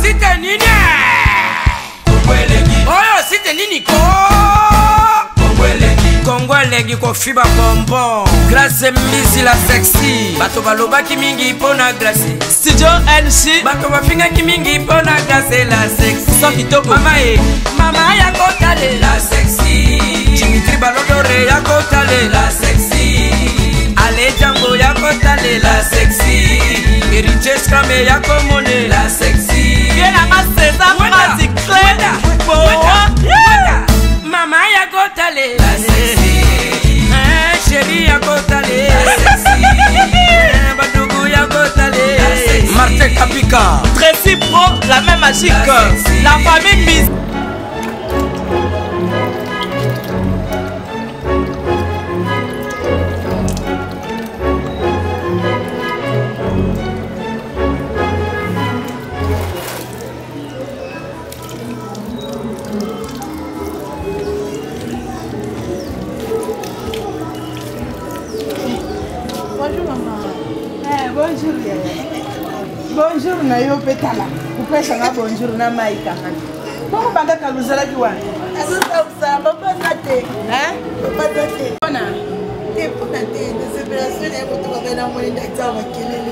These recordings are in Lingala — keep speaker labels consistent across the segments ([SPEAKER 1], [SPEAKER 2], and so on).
[SPEAKER 1] Site nini? Oyo site nini ko? Kongo elengi kofiba bonbon. Grace Mbisi la sexy. Bato balobaki mingi mpo na Grace.
[SPEAKER 2] Studio NC.
[SPEAKER 1] Bato bafingaki mingi mpo na Grace la sexy.
[SPEAKER 2] Sans kitoko.
[SPEAKER 1] Mama e, mama ya kotalela sexy. Dimitri Balodore ya kotalela sexy. Ale Django ya kotalela sexy. Héritier Scrame ya komonela sexy.
[SPEAKER 2] Vie nanga César Mati Clé. Boa.
[SPEAKER 1] Mama ya kotalela sexy. Eh, chérie ya kotalela sexy. Eh, badugu ya kotalela sexy.
[SPEAKER 2] Martin Kapika. Tracy Pro, la main magique. La famille Miss.
[SPEAKER 3] Bonjour maman. Eh, bonjour yaya. Bonjour na yo mpe tala. Kopesa nga bonjour na mai kaka. Bongo banda kala ozalaki wana?
[SPEAKER 4] Azosausa papa aza te.
[SPEAKER 3] Hein?
[SPEAKER 4] Papa aza te.
[SPEAKER 3] Mpona?
[SPEAKER 4] Te mpona te. Nasepela soni ya kotoka ngai na moni ndakisa makelele.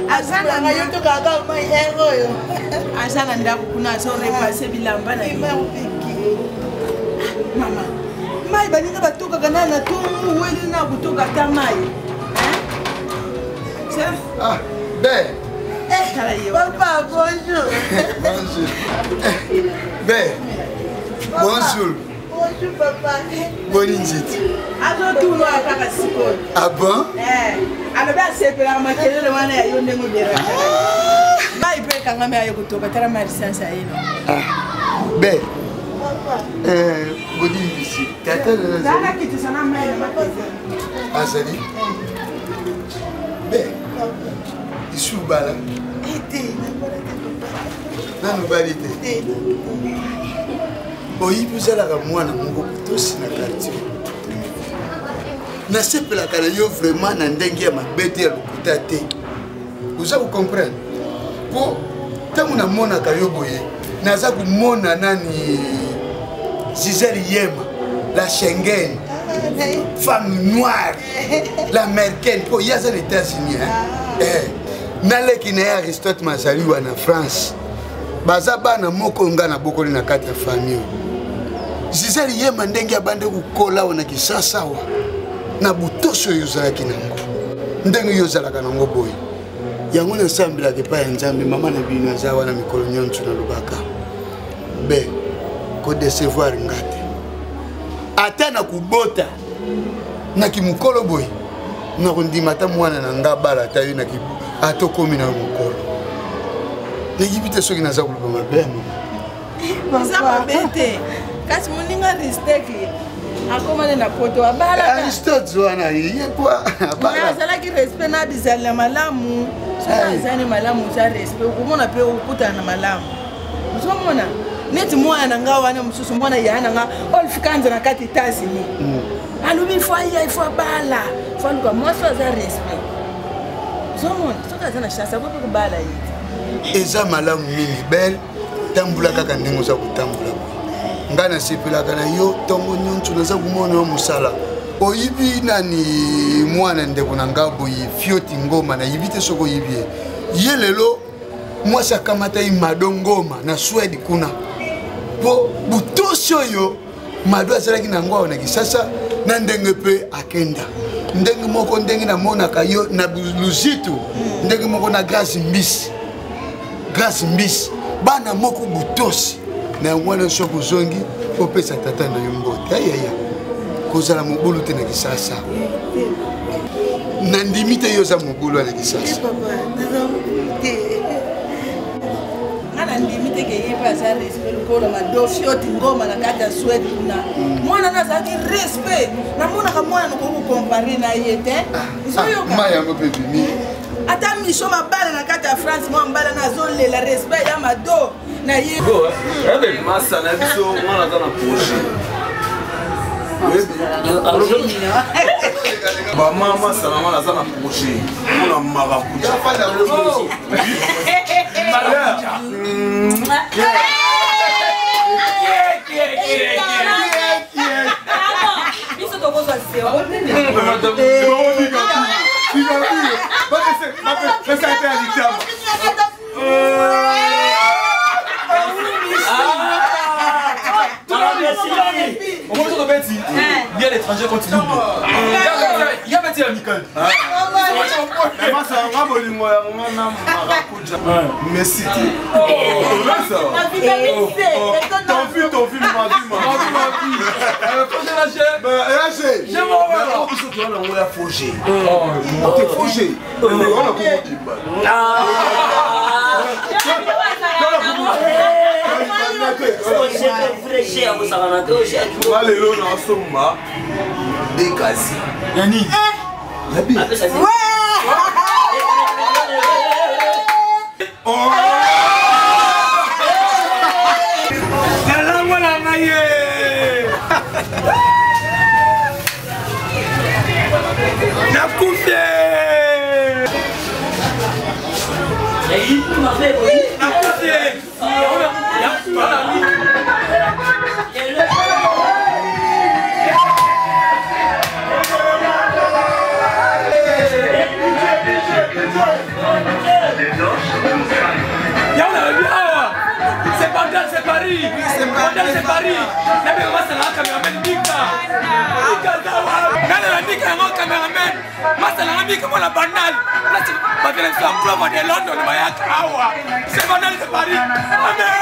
[SPEAKER 3] Aza na
[SPEAKER 4] yo tokaka kaka mai ere oyo.
[SPEAKER 3] Aza na ndako kuna azo repasse bilamba na ye. Mama, mai baninga batokaka na na tongo weli na kotoka ata mai.
[SPEAKER 5] Ah, ben.
[SPEAKER 4] Eh, papa, bonjour.
[SPEAKER 5] Bonjour. Ben. Bonjour.
[SPEAKER 4] Bonjour, papa.
[SPEAKER 5] Boni nziti.
[SPEAKER 3] Azotuna kaka sikoyo.
[SPEAKER 5] Ah bon?
[SPEAKER 3] Eh, alobi asepelaka makelele wana ya yo ndenge oderaka. Mai mpe ekangami aye kotoka tala mai lisansi aye no.
[SPEAKER 5] Ah. Ben. Eh, boni mbisi. Tata
[SPEAKER 3] na kitisa na mai na makezi.
[SPEAKER 5] Azali. Ben. Isu bala.
[SPEAKER 4] Te, nabala te papa.
[SPEAKER 5] Nanu bali te.
[SPEAKER 4] Te.
[SPEAKER 5] Oyibi ozalaka mwana moko tosi na quartier. Nasepelaka na yo vraiment na ndenge ya mabe te ya lokuta te. Oza kocomprendre? Po ntango namonaka yo boye naza komona nani Gisèle Yema la Schengen femme noire l'américaine po ye aza na États-Unis hein? Eh, naleki na ye Aristote Mazaliwa na France baza bana moko nga nabokoli na kati ya famille oyo. Gisèle Yema ndenge abandi kokola awa na Kinshasa awa na butosi oyo ozalaki nango ndenge yo ozalaka nango boye yango nasambelaka epai ya Nzambe mama na bino aza wana mikolo nyonso nalobaka be kodecevoir nga te ata na kobota na kimokolo boye nakondima ata mwana na nga bala ata yo ata okomi na yo mokolo nayebi te soki naza koloba mabe ya mama.
[SPEAKER 3] Eza mabe te kasi moninga Aristote akoma nde na poto abalaka.
[SPEAKER 5] Aristote wana ye kwa abala.
[SPEAKER 3] Azalaki respect na bizali na malamu. Soki azali malamu oza respect okomona mpe okutana na malamu. Ozomona neti mwana na nga wana mosusu mwana yaya na nga olfikanza na kati États-Unis. Alobi fo aya ifo abala fo aluka mwasi oyo aza respect. Ozomona soki aza na chance akoki mpe kobala ye te.
[SPEAKER 5] Eza malamu mingi belle, tambola kaka ndenge oza kotambola boye. Nga nasepelaka na yo ntongo nyonso naza komona yo mosala. Oyibi nani mwana ndeko na nga boye Fioti Ngoma, nayibi te soki oyibi ye. Ye lelo mwasi akamata ye Mado Ngoma na Swede kuna po butosi oyo Mado azalaki na yango awa na Kinshasa na ndenge mpe akenda ndenge moko ndenge namonaka yo na Luzitu ndenge moko na Grace Mbisi. Grace Mbisi bana moko butosi na yango wana soki ozongi opesa tata na yo mbote. Ayaya kozala mobulu te na Kinshasa. Nandimi te yo oza mobulu na Kinshasa.
[SPEAKER 3] Nga nandimi te ke ye mpe aza respect lokola Madofioti Ngoma na kati ya Swede kuna. Mwana na azalaki respect. Namonaka mwana nakoki kocompare na ye te. Ozoyoka?
[SPEAKER 5] Mai yango mpe ebimi.
[SPEAKER 3] Ata Micho Mabala na kati ya France, mwa Mabala na azolela respect ya Mado na ye.
[SPEAKER 6] Go, eh? Masa na biso mwana aza na projet. Ba mama sana mwana aza na projet. Mwana marakuja.
[SPEAKER 2] Biso tokozwa zero.
[SPEAKER 6] Omoto tobeti bien l'étranger continue. Ya beti amical.
[SPEAKER 7] Masanga bolingo ya nga na marakuja messi te ton vie ton vie ma vie ma vie biso toza nango ya foge te foge wana komodimba nga lelo nasomba dekasi
[SPEAKER 6] ya nini Nalangwa na ngai ye. Nakufi. Nakufi. Yango nalobi awa c'est Bandal, c'est Paris. Bandal, c'est Paris. Nabe masala cameraman Mika. Mika zawa. Nana na Mika yango cameraman. Masala na Mika mwana Bandal. Place bavela biso ya Clover de London bayaka awa. C'est Bandal, c'est Paris. Amen.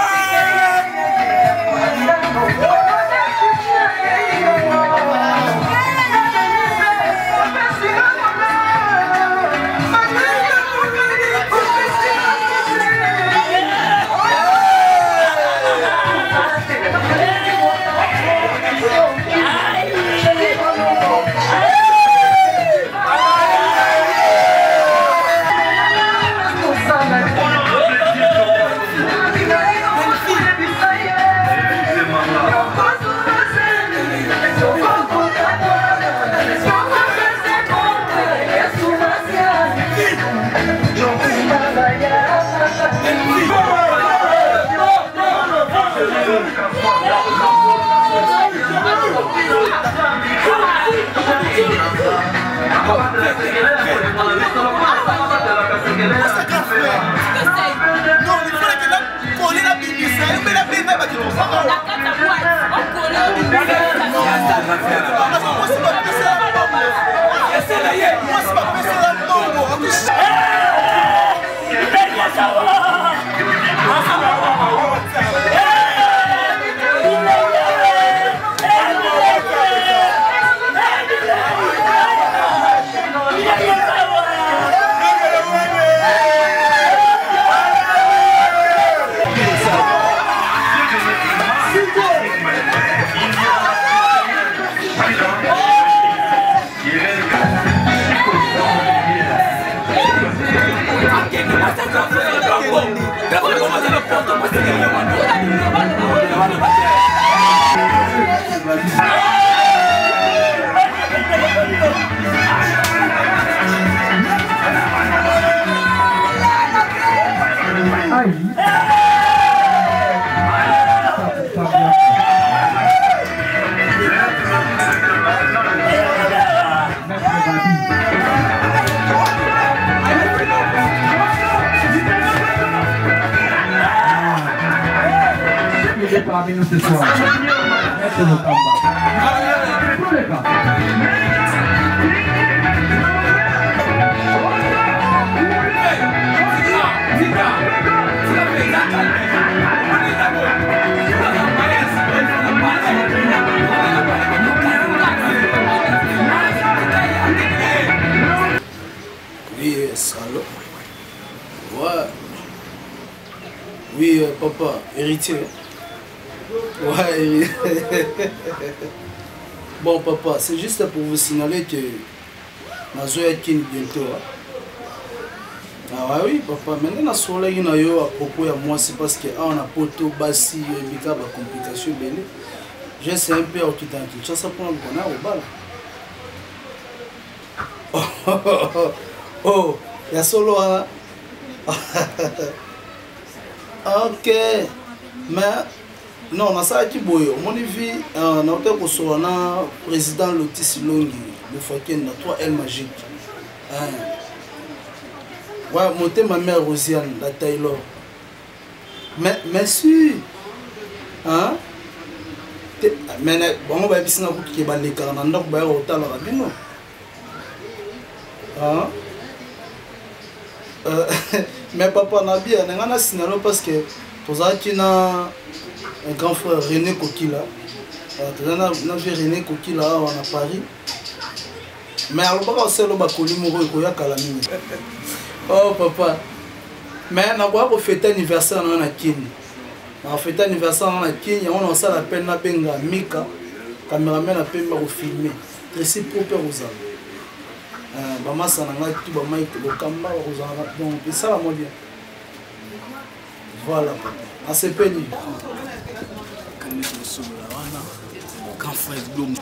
[SPEAKER 8] Parmi nous ce soir. Maître Lokamba. Tous les cas.
[SPEAKER 9] Oui, salaud. Ouais. Oui, papa, héritier. Ouais. Bon, papa, c'est juste pour vous signaler que nazoya Kin bientôt. Hein. Ah ouais, oui, papa, maintenant nasolaki na yo à propos ya mwasi parce que awa na poto basi ebika ba complication ebele. Je sais un peu okita na Kinshasa mpona luka na kobala. Oh, ya solo wana. Ok, mais non, nasalaki boye, omoni vi euh, nautaki kosolola na président Lotis Longi Lufakenda 3L magique. Hein. Ouais, motema mère Rosiane, la Taylor. Mais merci. Hein? Mais bango bayebisi nga kutu ke balekaka na ndako bayaka kotalaka bino. Hein? Euh, mais papa na bia na nga na signalo parce que tozalaki na un grand frère René Kokila. Euh, tozali na vieux René Kokila awa na Paris. Mais alobaka oselo bakoli moko ekoya kala mingi. Oh papa. Mais nakoya kofete anniversaire na nga na Kin. Nakofete anniversaire na nga na Kin, yango nakosala peine nabenga Mika, cameraman na pembe akofilme. Tracy Pro mpe akozala. Euh, bamasa na ngai tu bamike lokamba bakozala donc esala mwa bien. Voilà papa. Nasepeli.
[SPEAKER 6] Kameko osolola wana grand frère Blom.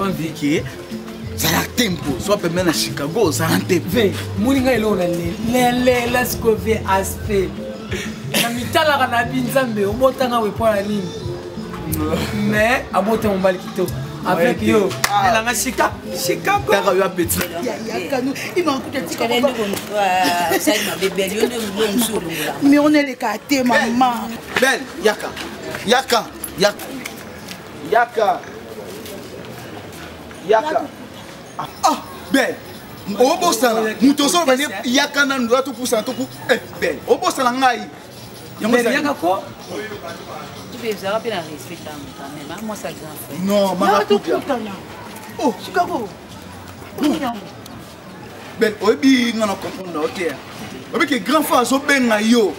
[SPEAKER 7] Envie zala tempo soa pembe na chicago ozala ntempo
[SPEAKER 6] ve moni ngai eloko na lelela sikoyo ve aspect na mitalaka na bi nzambe obotanga we mpo na nini mais abota mobali kitoko avec yo elanga chika chicago
[SPEAKER 7] kaka yo apeti
[SPEAKER 4] mais on eleka te mama
[SPEAKER 7] bel yaka yaka yaka yaka yaka ah bel obosana moto ozoloba nde yaka nanu doya topusana toku eh, bel obosana ngai
[SPEAKER 6] yaka ko
[SPEAKER 7] non marakutia
[SPEAKER 4] oh chicago
[SPEAKER 7] bel oyebi nga na comprendre yo te oyebi ke grand frère azobenga yo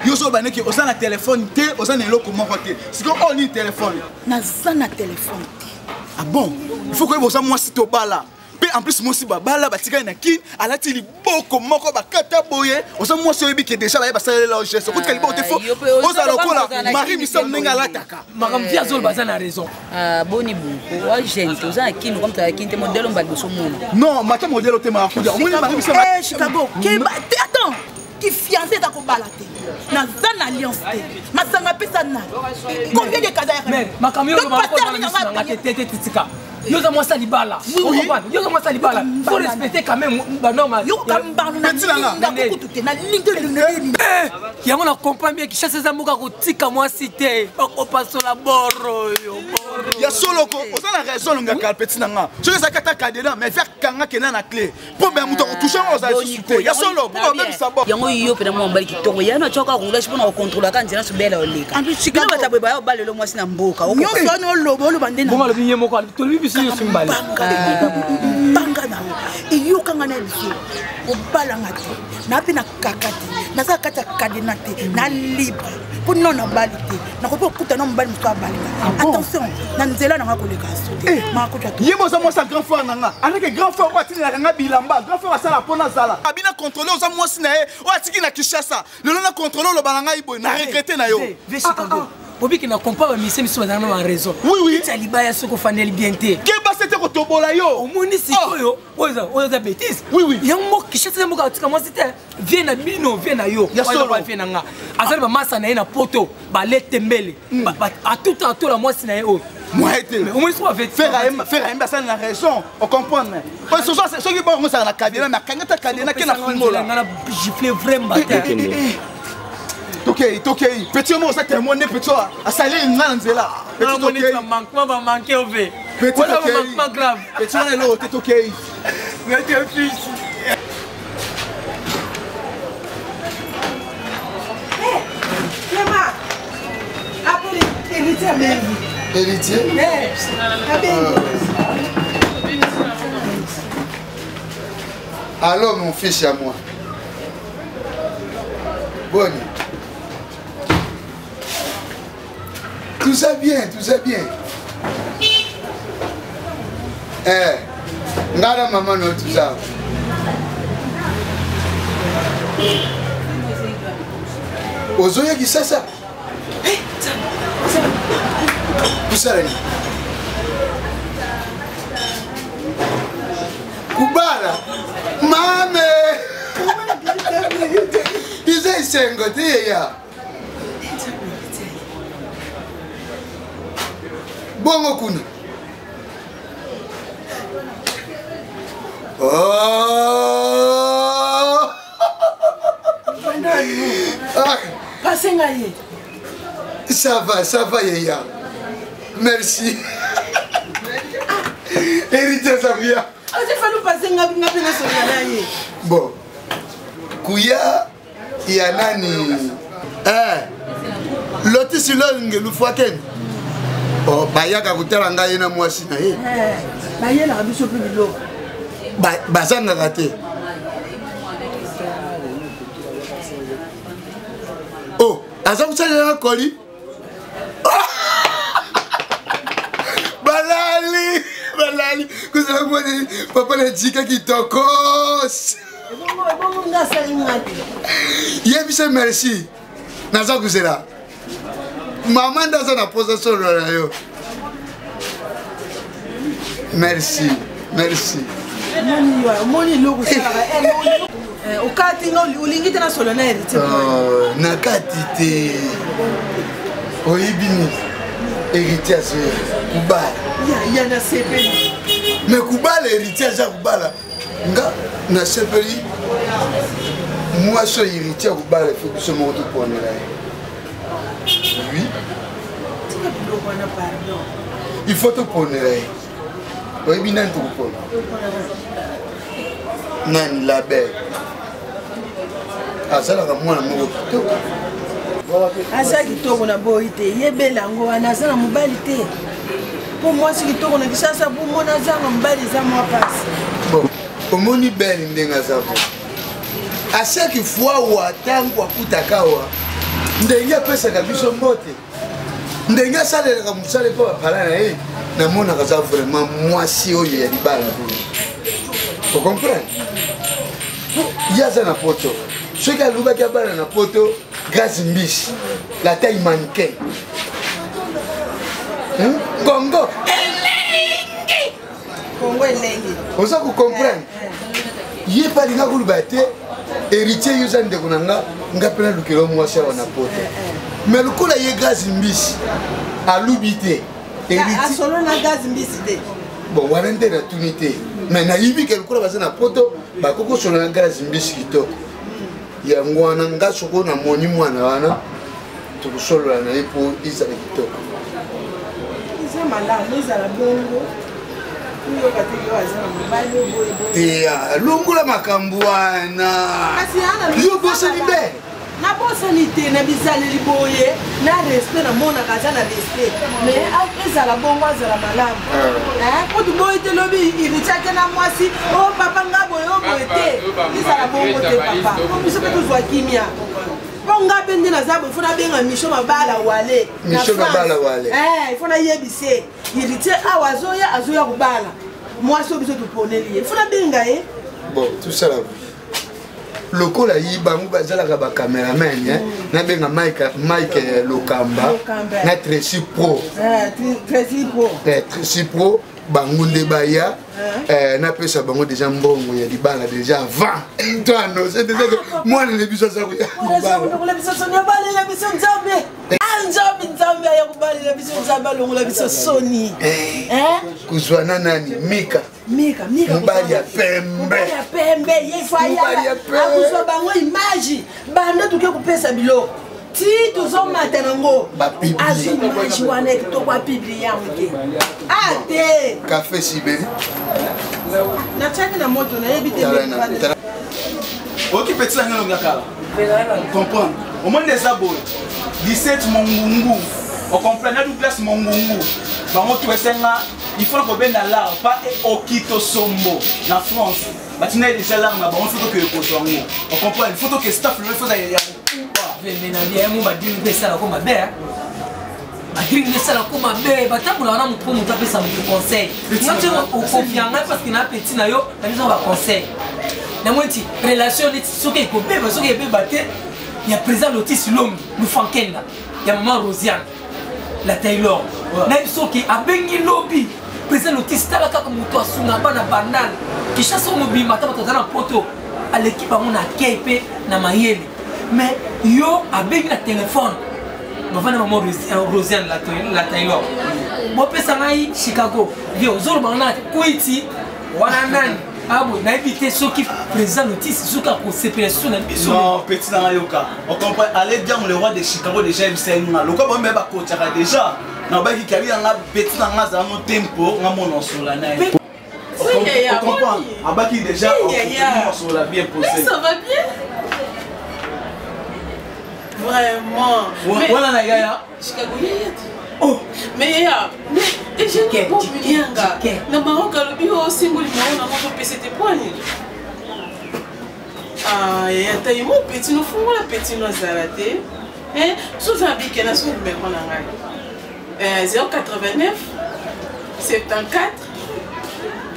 [SPEAKER 7] yo ozoloba neke oza na telefone te oza na eloko moko te sikoyo oyo nini telefone
[SPEAKER 4] naza na telefone te
[SPEAKER 7] ah bon il faut koyeba oza mwasi tobala mpe en plus mwasi babala batikali na kin alati liboko moko bakata boye oza mwasi oyebi ke deja baye basalela yo geste okotika liboko te fo ah, ozala lokola marie misamu ndenge alataka
[SPEAKER 6] makambo ti azoloba aza na raison
[SPEAKER 10] ah, boni boko wa jeune te oza na kino comme tala kin te modèle omba liboso mona
[SPEAKER 7] non mata modèle te marakuja omoni marie misamu
[SPEAKER 4] eh, chicago keba attends ki fiancé eza kobala te naza na alliance te masanga apesa nani combien de kaza
[SPEAKER 6] makambo yo tika yo oza mwasi ya libala yo oza mwasi ya libala faut respecter quand même banorme
[SPEAKER 4] yoka mbano nalinga kutu te nalingi elongi
[SPEAKER 6] eh, yango na comprendre bien kinshasa eza mboka kotika mwasi te bakopasola boro oyo
[SPEAKER 7] ya soloko oza na raison olongaka peti na nga soki ezalaki ata kadena mais via kanga kenda na clé mpo me moto akotouche yango ozala lisusu te ya solo mpo babebisa bo
[SPEAKER 10] yango yo mpena mwa mobali kitoko yana otyaka roulage mpona kokontrolaka nzela sobela oleka bino bato boye baya obalelo mwasi na mboka
[SPEAKER 4] nyonso wana oloba oloba nde
[SPEAKER 6] bongo alobi ye moko tolobi biso nyonso mibale
[SPEAKER 4] banga na yo eyokanga na biso obalanga te na mpe na kaka te naza kati ya kadena te na libre mpo no nabali te nakoki kokuta na mobali mosusu abalika ah attention na nzela nanga koleka so te eh, makoto
[SPEAKER 7] ye boza mwasi ya grand frère na nga aleke grand frère oyo atindelaka nga bilamba grand frère asala mpo nazala abina contrôle oza mwasi na ye oyo atiki na kinshasa lelo na contrôle oloba na ngai boye na regrete na yo
[SPEAKER 6] ah, ah, obiki na kompa bamisie misusu bazala na baraison tia libaya soki ofandeli bien te
[SPEAKER 7] keba se te kotobola yo
[SPEAKER 6] omoni sikoyo oyo eza bétise yango kinshasa eza mboka atika mwasi te vie na bino vie na yo vie na nga azali bamasa na ye na poto baletembele hmm. atuta atola mwasi na ye oyo
[SPEAKER 7] moyen te frère ayembi asali na raison ocomprendre soki bongo osala na kadena mais akangi ata kadena ke na fungola
[SPEAKER 6] nga na gifle vrai mbata eh, eh,
[SPEAKER 7] eh, tokei tokei petit yo moko oza témoin nde petit oyo asaleli nga na nzela
[SPEAKER 6] petit tokei manquement ba manqué ove
[SPEAKER 7] petit tokei petit wana eloko te tokei
[SPEAKER 5] Héritier Allô mon fils à moi. Bonne. Tout ça bien, tout ça bien. Eh, nga na mama no tout ça. Ozoya Kisasa? Kusala nini? Kubala mame eza esengo te yeya bongo kuna. Oh! Ah.
[SPEAKER 3] Pase ngai ye.
[SPEAKER 5] Ça va, ça va yeya. Merci. Héritier Zabia.
[SPEAKER 3] Ozi falu pase nga nga pe nasolola na ye.
[SPEAKER 5] Bon. Kuya ya nani? Eh. Lotisi longe lufuaken. Oh, bayaka kotala ngai ye na mwasi na ye.
[SPEAKER 3] Eh, bayelaka biso mpe biloko.
[SPEAKER 5] Bazangaka te. Oh, aza kosalela koli? Balali, balali kozala mwana papa na jika kitokos.
[SPEAKER 3] Ebongo nga asali nga te.
[SPEAKER 5] Yebisa merci. Naza kozela. Mama nde aza na posa solo na yo. Merci, merci.
[SPEAKER 3] Omoni eloko osalaka eh, okati nga olingi te nasolo na héritier.
[SPEAKER 5] Oh, nakati te. Oyebi nini? Héritier azoya kubala.
[SPEAKER 3] Ya nasepeli.
[SPEAKER 5] Mais kubala héritier aza kubala. Nga nasepeli mwasi oyo héritier akobala ifo biso moko toponela ye. Oui.
[SPEAKER 3] Tika biloko wana pardon.
[SPEAKER 5] Il faut toponela ye. Oyebi nani tokopona? Nani label azalaka mwana moko kitoko.
[SPEAKER 3] Aza kitoko na boyi te, yebela yango wana aza na mobali te. Mpo mwasi kitoko na Kinshasa mpo mona azanga mobali eza mwa pasi.
[SPEAKER 5] Bon, omoni belle ndenge aza bo. A chaque fois wa ntango akutaka awa ndenge apesaka biso mbote ndenge asalelaka mosala mpo bapala na ye namonaka aza vraiment mwasi oyo ya libala boye ocomprendre ye aza na poto soki alobaki abala na poto grâce mbisi la taille mannequin. Congo elengi.
[SPEAKER 3] Congo elengi.
[SPEAKER 5] Oza ko comprendre? Ye pa linga koloba te héritier yo oza ndeko na nga nga mpe nalukela mwasi awa na poto mais lokola ye grâce mbisi alubi te
[SPEAKER 3] asolo na gaz mbisi te
[SPEAKER 5] bon wana nde natuni te mais nayebi ke lokola baza na poto bakoki kosolola na grâce mbisi kitoko yango wana nga soko namoni mwana wana tokosolola na ye mpo ezala kitoko.
[SPEAKER 3] Eza malamu ezala bongo oyoka te yo aza na mobali oyo boye boye.
[SPEAKER 5] Te longola makambo wana. Yo bosani be.
[SPEAKER 3] Nabosani te na bizaleli boye na respect namonaka aza na respect mais ezala bongo azala malamu po toboyi te lobi héritier ake na mwasi o papa nga boye o boye te ezala bongo te papa po biso mpe tozwa kimia mpo nga mpe nde naza boye fo nabenga micho mabala wale na
[SPEAKER 5] Micho Mabala Wale.
[SPEAKER 3] Ifo nayebise héritier awa azoya azoya kobala mwasi oyo biso toponeli ye fo nabenga ye.
[SPEAKER 5] Bon, tout ça là lokola yi bango bazalaka ba cameraman hein nabenga Mike Mike Lokamba
[SPEAKER 3] Lokamba.
[SPEAKER 5] na Tracy Pro.
[SPEAKER 3] Tracy Pro.
[SPEAKER 5] Tracy Pro bango nde baya napesa bango déjà mbongo ya libala déjà avant to annonce déjà que mwana na biso aza koya kobala.
[SPEAKER 3] Alongola biso soni abalela biso nzambe. Ah, nzambe nzambe aya kobalela biso nzambe alongola biso soni.
[SPEAKER 5] Kozwa na nani Mika.
[SPEAKER 3] Mika, Mika
[SPEAKER 5] mobali ya pembe.
[SPEAKER 3] Mobali ya pembe, ye fo
[SPEAKER 5] Mobali
[SPEAKER 3] ayaka.
[SPEAKER 5] ya pembe.
[SPEAKER 3] Akozwa bango image banda toke kopesa biloko ti tozomata nango azwi image wana ya kitoko apiblie yango te. Ah te.
[SPEAKER 5] Café Sibeli.
[SPEAKER 3] Natiaki na moto nayebi te.
[SPEAKER 5] Tala na- tala.
[SPEAKER 7] Oki petit na ngelo ngakala. Comprendre. Au moins des aboy. 17 mongungu. On comprend na Douglas mongungu. Bango tout esenga il faut ko benda l'art pas okito sombo na France. Batina déjà l'art na bango faut que ko songo. On comprend, il faut que staff le faut ya
[SPEAKER 6] Mais na bien mo badini pe sala ko mabe. Badini pe sala ko mabe, batambola na moto moto apesa moto conseil. Nga te okonfia ngai parce que na petit na yo, na biso ba conseil. Na moni ti relation neti soki ekobeba soki ebeba te ya président Lotis Longi, Lufankenda, ya maman Rosiane. La Taylor nayebi soki abengi lobi président Lotis, tala kaka moto asunga bana Bandal, Kinshasa mobimba, ata bato aza na poto aleki bango na akei mpe na mayele. Mais yo abengi na telefone, bavanda mama Rosiane La Taylor, bopesa ngai Chicago. Yo ozoloba na kwiti wana nani abo, nayebi te soki président Lotis soki akosepela susu na biso.
[SPEAKER 7] Non, petit nanga, yoka, on comprend. Allez dire le roi de Chicago déjà ebisa nga lokola bango mpe bakotiaka déjà na obaki kabi yanga. Petit nanga azala no tempo nga mona osola na ye.
[SPEAKER 3] Oui, Yaya,
[SPEAKER 7] On comprend.
[SPEAKER 3] oui.
[SPEAKER 7] Abaki déjà
[SPEAKER 3] Oui, Yaya.
[SPEAKER 7] osola bien posé.
[SPEAKER 3] Mais ça va bien. Vraiment. Mais-
[SPEAKER 7] Wana na yaya.
[SPEAKER 3] Chicago yaya te. Oh, mais yaya, mais Eugénie Bob Mianga, na Maroc alobi osingo numéro na moko pese te poani. Ah, yaya tayi mo petit no fungola petit no azala te. Hein, soza abike na so numéro na ngai. 089 74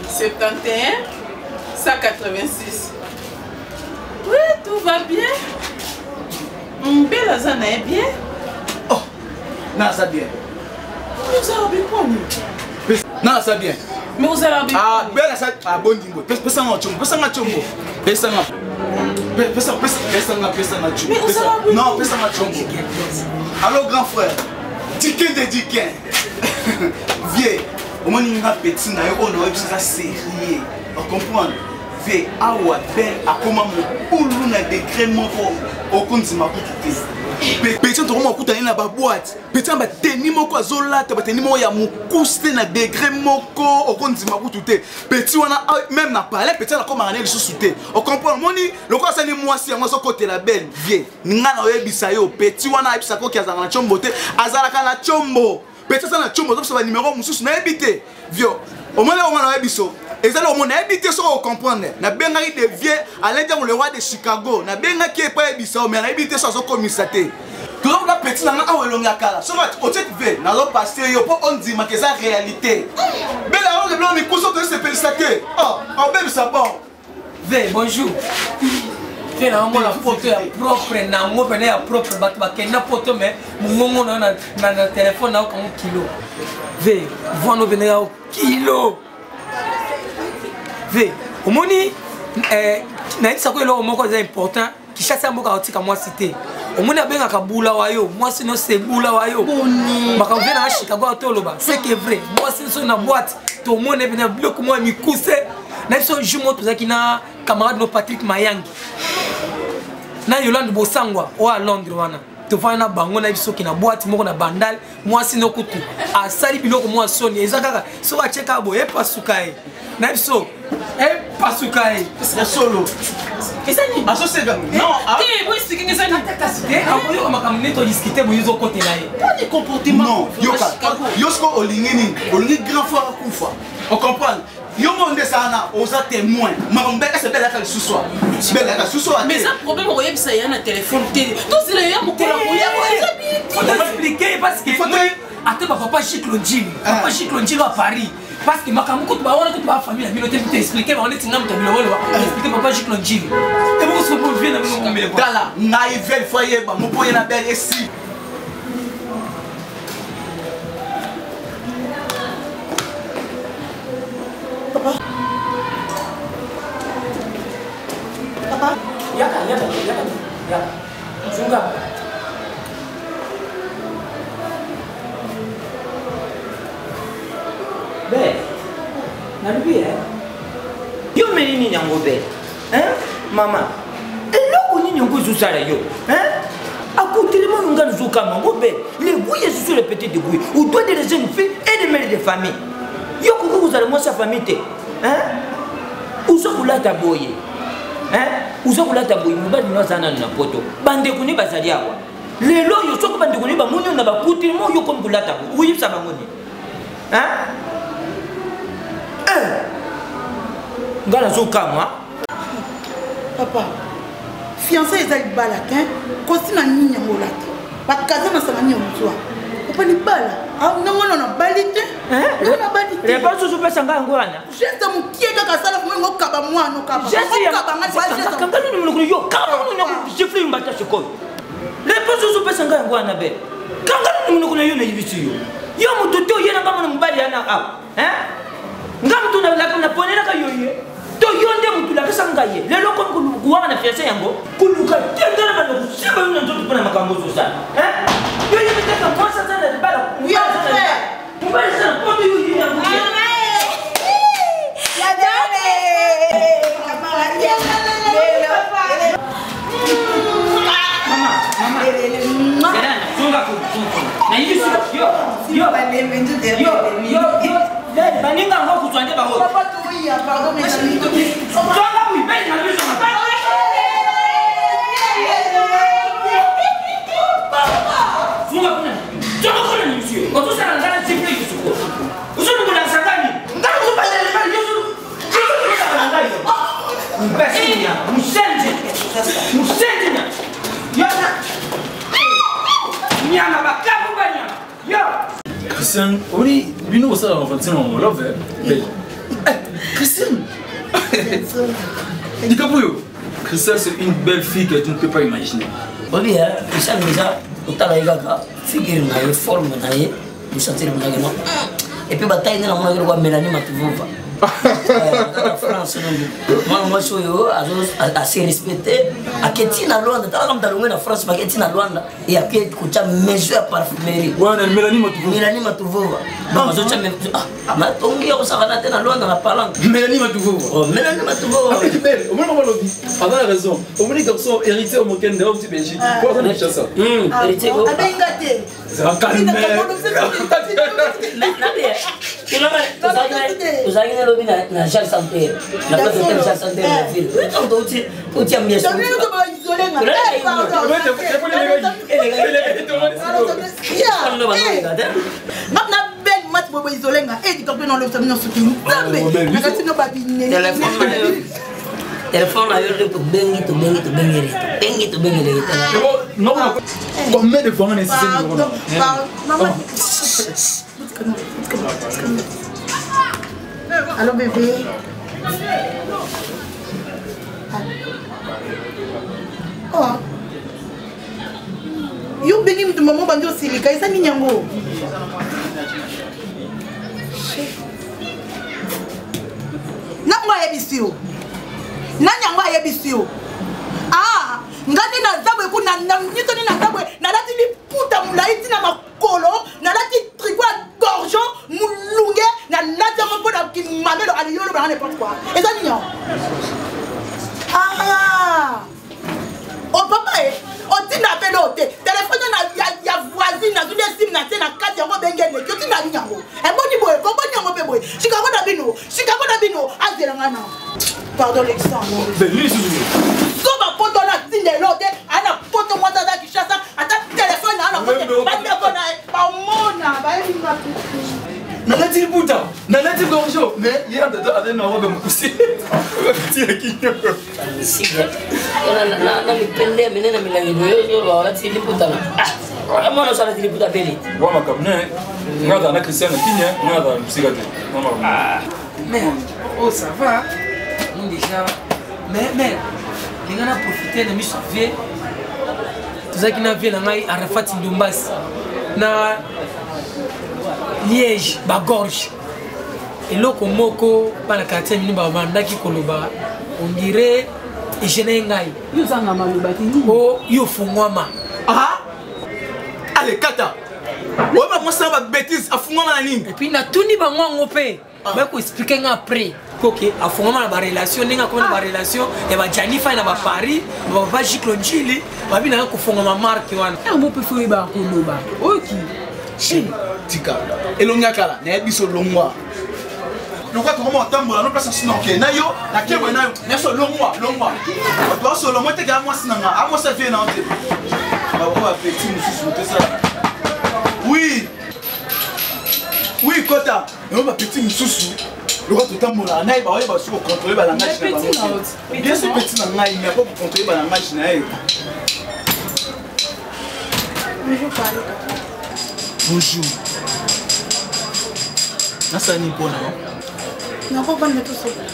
[SPEAKER 3] 71 186. Oui, tout va bien. Mbela aza na ye bien.
[SPEAKER 7] Na aza bien.
[SPEAKER 3] Ozala bien poni.
[SPEAKER 7] Na aza bien.
[SPEAKER 3] Mais ozala bien.
[SPEAKER 7] Ah, bela sa ah bondingo. Pesa nga chombo, pesa nga chombo. Pesa nga. Pesa pesa pesa nga pesa nga chombo.
[SPEAKER 3] Mais ozala bien.
[SPEAKER 7] Non, pesa nga chombo. Allô grand frère. Diken de Diken. Vieux, omoni nga petit na yo oyo na oyebisa eza sérieux. Ocomprendre? Vieux, awa bel akoma mobulu na degré moko okondima kutu te. Petit tokoma okutani na baboite. Petit na bateni moko azolata bateni moko ya mokuse te na degré moko okondima kutu te. Petit wana même na palais petit akomaka ne lisusu te. Ocomprendre? Omoni lokola asali mwasi yango azokotela belle. Vieux, nga na oyebisa yo, petit wana ayebisaka oki azalaka na tshombo te, azalaka na tshombo. Petit aza na tshombo, azopesa banimero mosusu, nayebi te. Vieux, omoni onga na oyebi so ezali omona, nayebi te soki ocomprendre. Nabengaki de vieux Alain Diango, le roi de Chicago, nabengaki epai ayebisa yo, mais nayebi te so azokomisa te. Tozokoka petit na nga awa elongi ya kala soki otie ve nazopase yo mpo ondimaka eza réalité. Bela yango biloko mikusu toyesepelisa te, obebisa bon.
[SPEAKER 6] Ve, bonjour. Te na omona poto ya propre nango pene ya propre, bato bakenda poto, mais mongongo na yo na telefone na yokango kilo. Ve, vono pene ya kilo. Ve, omoni nayebisako eloko moko eza important. Kinshasa ya mboka aotika mwasi te. Omoni abengaka bula wa yo mwasi no se bula wa yo makambo. Ve nanga Chicago atoloba, c'est que vrai mwasi nyonso na boîte tomoni pene biloko moko ya mikuse na biso. Jour moko tozalaki na camarade no Patrick Mayangi na Yolande Bosangwa oyo ya Londres wana, tovanda na bango na biso soki na boîte moko na Bandal, mwasi no kutu asali biloko mwa soni eza kaka soki atie kaka boye epasuka ye na biso, epasuka ye.
[SPEAKER 7] Ya solo.
[SPEAKER 3] Eza nini?
[SPEAKER 7] Azoseka non.
[SPEAKER 3] Te, bo explique eza nini?
[SPEAKER 6] Te, akoyoka makambo nde todiskute boye, ozokotela ye.
[SPEAKER 3] Poni comportement.
[SPEAKER 7] Non, yoka, yo siko olingi nini? Olingi grand frère akufa? Ocomprendre? Yo mo nde ezala na oza témoin makambo ese belaka lisusu a belaka lisusu a.
[SPEAKER 3] Mais eza problème okoyebisa ya na telefone te, tozela ya mokolo akoya, eza bien.
[SPEAKER 6] Faut expliquer parce que ata bapapa Chic Lonjili, papa Chic Lonjili à Paris, parce que makambo kutu bawana kutu bafamille na bino te, te expliquer bango neti nga moto ya biloko loba expliquer papa Chic Lonjili eboko soki vie na bino kombele.
[SPEAKER 7] Tala ngai vel fo ayeba mopo ye na bel esi.
[SPEAKER 4] Papa.
[SPEAKER 6] Yaka, yaka, yaka, yaka. Zunga.
[SPEAKER 1] Be nalobi e yo omeli nini yango be? Hein? Mama, eloko nini yango ezosala yo? Hein? Akutelema oyo nga nazokama yango be le goût ye susu le petit de goût ou toi de les jeunes filles et de mères de famille. Yo koki kozala mwasi ya famille te. Hein? Oza kolata boye. Hein? Oza kolata boye, mobali no aza nanu na poto, bandeko ne bazali awa lelo oyo. Soki bandeko ne bamoni oyo na bakutelema oyo komi kolata boye, oyebisa bango nini? Hein? Eh! Nga nazokamwa.
[SPEAKER 4] Papa, fiancé eza libala te. Kosima nini yango olata bakaza masanga nini ozwa? Papa, libala ndongo na nabali te, ndongo nabali te.
[SPEAKER 1] Réponse ozopesa ngai yango wana.
[SPEAKER 4] Geste mokie kaka asala ngo okaba mwana okaba.
[SPEAKER 1] Kanga nini monoko yo, kanga nini gifle yo mbata sikoyo. Réponse ozopesa ngai yango wana be. Kanga monoko na yo nayebisi yo. Yo moto te oye na nga mwana mobali ya na awa. Hein? Nga moto naponelaka yo ye. To yo nde moto olakisa nga ye. Lelo komi kowanga na fiancé yango. Koluka te nga na banda kosimba yo na nzoto mpo na makambo ozosala. Hein? Yo yebi te ka mwasi aza na libala. Mobali aza na libala. Mobali aza na poto yo ye yango te. Baninga yango kozwa nde bango. Zonga boye, bele na biso. Zonga kuna. Zonga kuna ni monsieur. Ozosala nga na tipe yo soko. Ozolongola sangani. Nga ozobandela libala yo. Ozosala ngai yo. Imbécile ya musenzi. Musenzi na. Yo na. Nyama bakabu ba nyama. Yo.
[SPEAKER 6] Christian, omoni bino bosala na Valentine na love eh? Belle. Eh, Christian. Dikapuyo. Christelle, c'est une belle fille que tu ne peux pas imaginer.
[SPEAKER 11] Obi, Christian déjà, otala ye kaka figure na ye, forme na ye, mosentir monaki no. Et puis bataille nde namonaki lokola Mélanie Matuvova. France mwana mwasi oyo ase respecte aketi na Luanda, talaka moto alongwe na France baketi na Luanda e ake kotya maison ya parfumerie.
[SPEAKER 6] Wana Mélanie Matuvova.
[SPEAKER 11] Mélanie Matuvova. Donc azotya matongi ya kosakana te na Luanda na palanque.
[SPEAKER 6] Mélanie Matuvova.
[SPEAKER 11] Oh, Mélanie Matuvova.
[SPEAKER 6] Ah, belle, omoni mama lobi. Aza na raison. Omoni garçon héritier omokende au petit Belgique. Po aza na Kinshasa.
[SPEAKER 11] Héritier.
[SPEAKER 4] Abenga te.
[SPEAKER 6] Zala calme.
[SPEAKER 11] Tozalaki na lobi na Jacques Santer, na place hotel Jacques Santer na ville. Ntango touti touti ya miesi.
[SPEAKER 4] Na belle match bobo isolenga e dikape na lobisa bino soki nzambe nakati no babinene.
[SPEAKER 11] Telefone na yo nde tobengi tobengi tobengi re tobengi tobengi eleki te.
[SPEAKER 6] Combien de fois on insiste?
[SPEAKER 4] Pardon, Allô bébé. Oh. Yo bengi mutu mama obandi osilika eza nini yango? Nango ayebisi yo. Nani yango ayebisi yo? Ah, nga nde naza boye kuna nyonso nde naza boye nalati liputa molai ntina makolo nalati tricot ya gorgeon molunge nalati yango mpo na kimamelo aliyolo banga n'importe quoi eza nini yango ah o papa e otinda mpe loo te telefone ya voisine nazwi nde sim na te na kati yango obenge eleki otinda nini yango eboni boye koboni yango mpe boye chicago na bino chicago na bino azela nga na pardon lekisa zoba poto na tinda elo te aya na poto mwasi aza kinshasa ata telefone na na poto bandeko na ye bamona bayebi nga
[SPEAKER 6] Nalati liputa, nalati gorjo, mais ye azali na robe mokuse. Tia kinyo.
[SPEAKER 11] Na mipende ya minene milangi boye oyo balati liputa na mwana oso alati liputa beli.
[SPEAKER 6] Wa makambo ne, nga azala na Christian na kinya, nga azala mosika te.
[SPEAKER 12] Mais oh ça va, on déjà mais linga na profiter na miso vie tozalaki na vie na ngai Arafat Ndombasi na Liège bagorge eloko moko bana quartier mini babandaki koloba on dirait egene ngai
[SPEAKER 3] yo ozanga maloba te nini
[SPEAKER 12] o yo fungwama.
[SPEAKER 7] Ah ale kata oyeba mwasi na babétise afungwama na nini?
[SPEAKER 12] Et puis natuni bango yango mpe baye koexplike nga après koke afungwama na barelation ndenge akomi na barelation ya bajanifa na baparis bapapa giclo njili babi nanga kofungwama marke wana.
[SPEAKER 3] Yango mpe fo oyebaka koloba oyoki.
[SPEAKER 7] Tika elongi ya kala nayebi biso longwa lokwa tokoma kotambola no place asuna okende na yo nakebwe na yo nyonso longwa longwa bato basolo mo teke amwasi na nga amwasi avie na yo te bako bapeti mosusu motesala oui oui kota yango bapeti mosusu lokwa totambolaka naye baoyeba soki kocontrole balangage na bango bien sûr peti na ngai mais ako kocontrole balangage na ye.
[SPEAKER 4] Bonjour, Paris.
[SPEAKER 7] Bonjour. Nasala nini mpo na yo?
[SPEAKER 4] Nakofanda tosokola.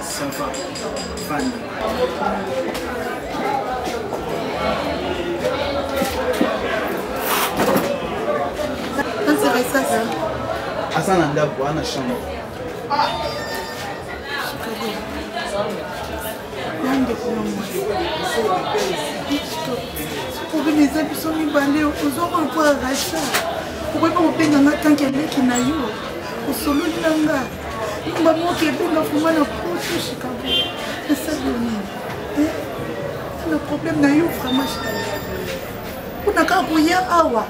[SPEAKER 7] Ça va. Fanda.
[SPEAKER 4] Raisa
[SPEAKER 7] aza na ndako ana chambre.
[SPEAKER 4] Na ndeko na mwasi problème eza biso mibale, ozomona mpo ya Racha okoki mpe kobenga nga tanke eleki na yo, osololi na nga lumba moko ebenga fuma na poto. Chicago, nasali yo nini na problème na yo? Vraiment Chicago, mpona kaka koya awa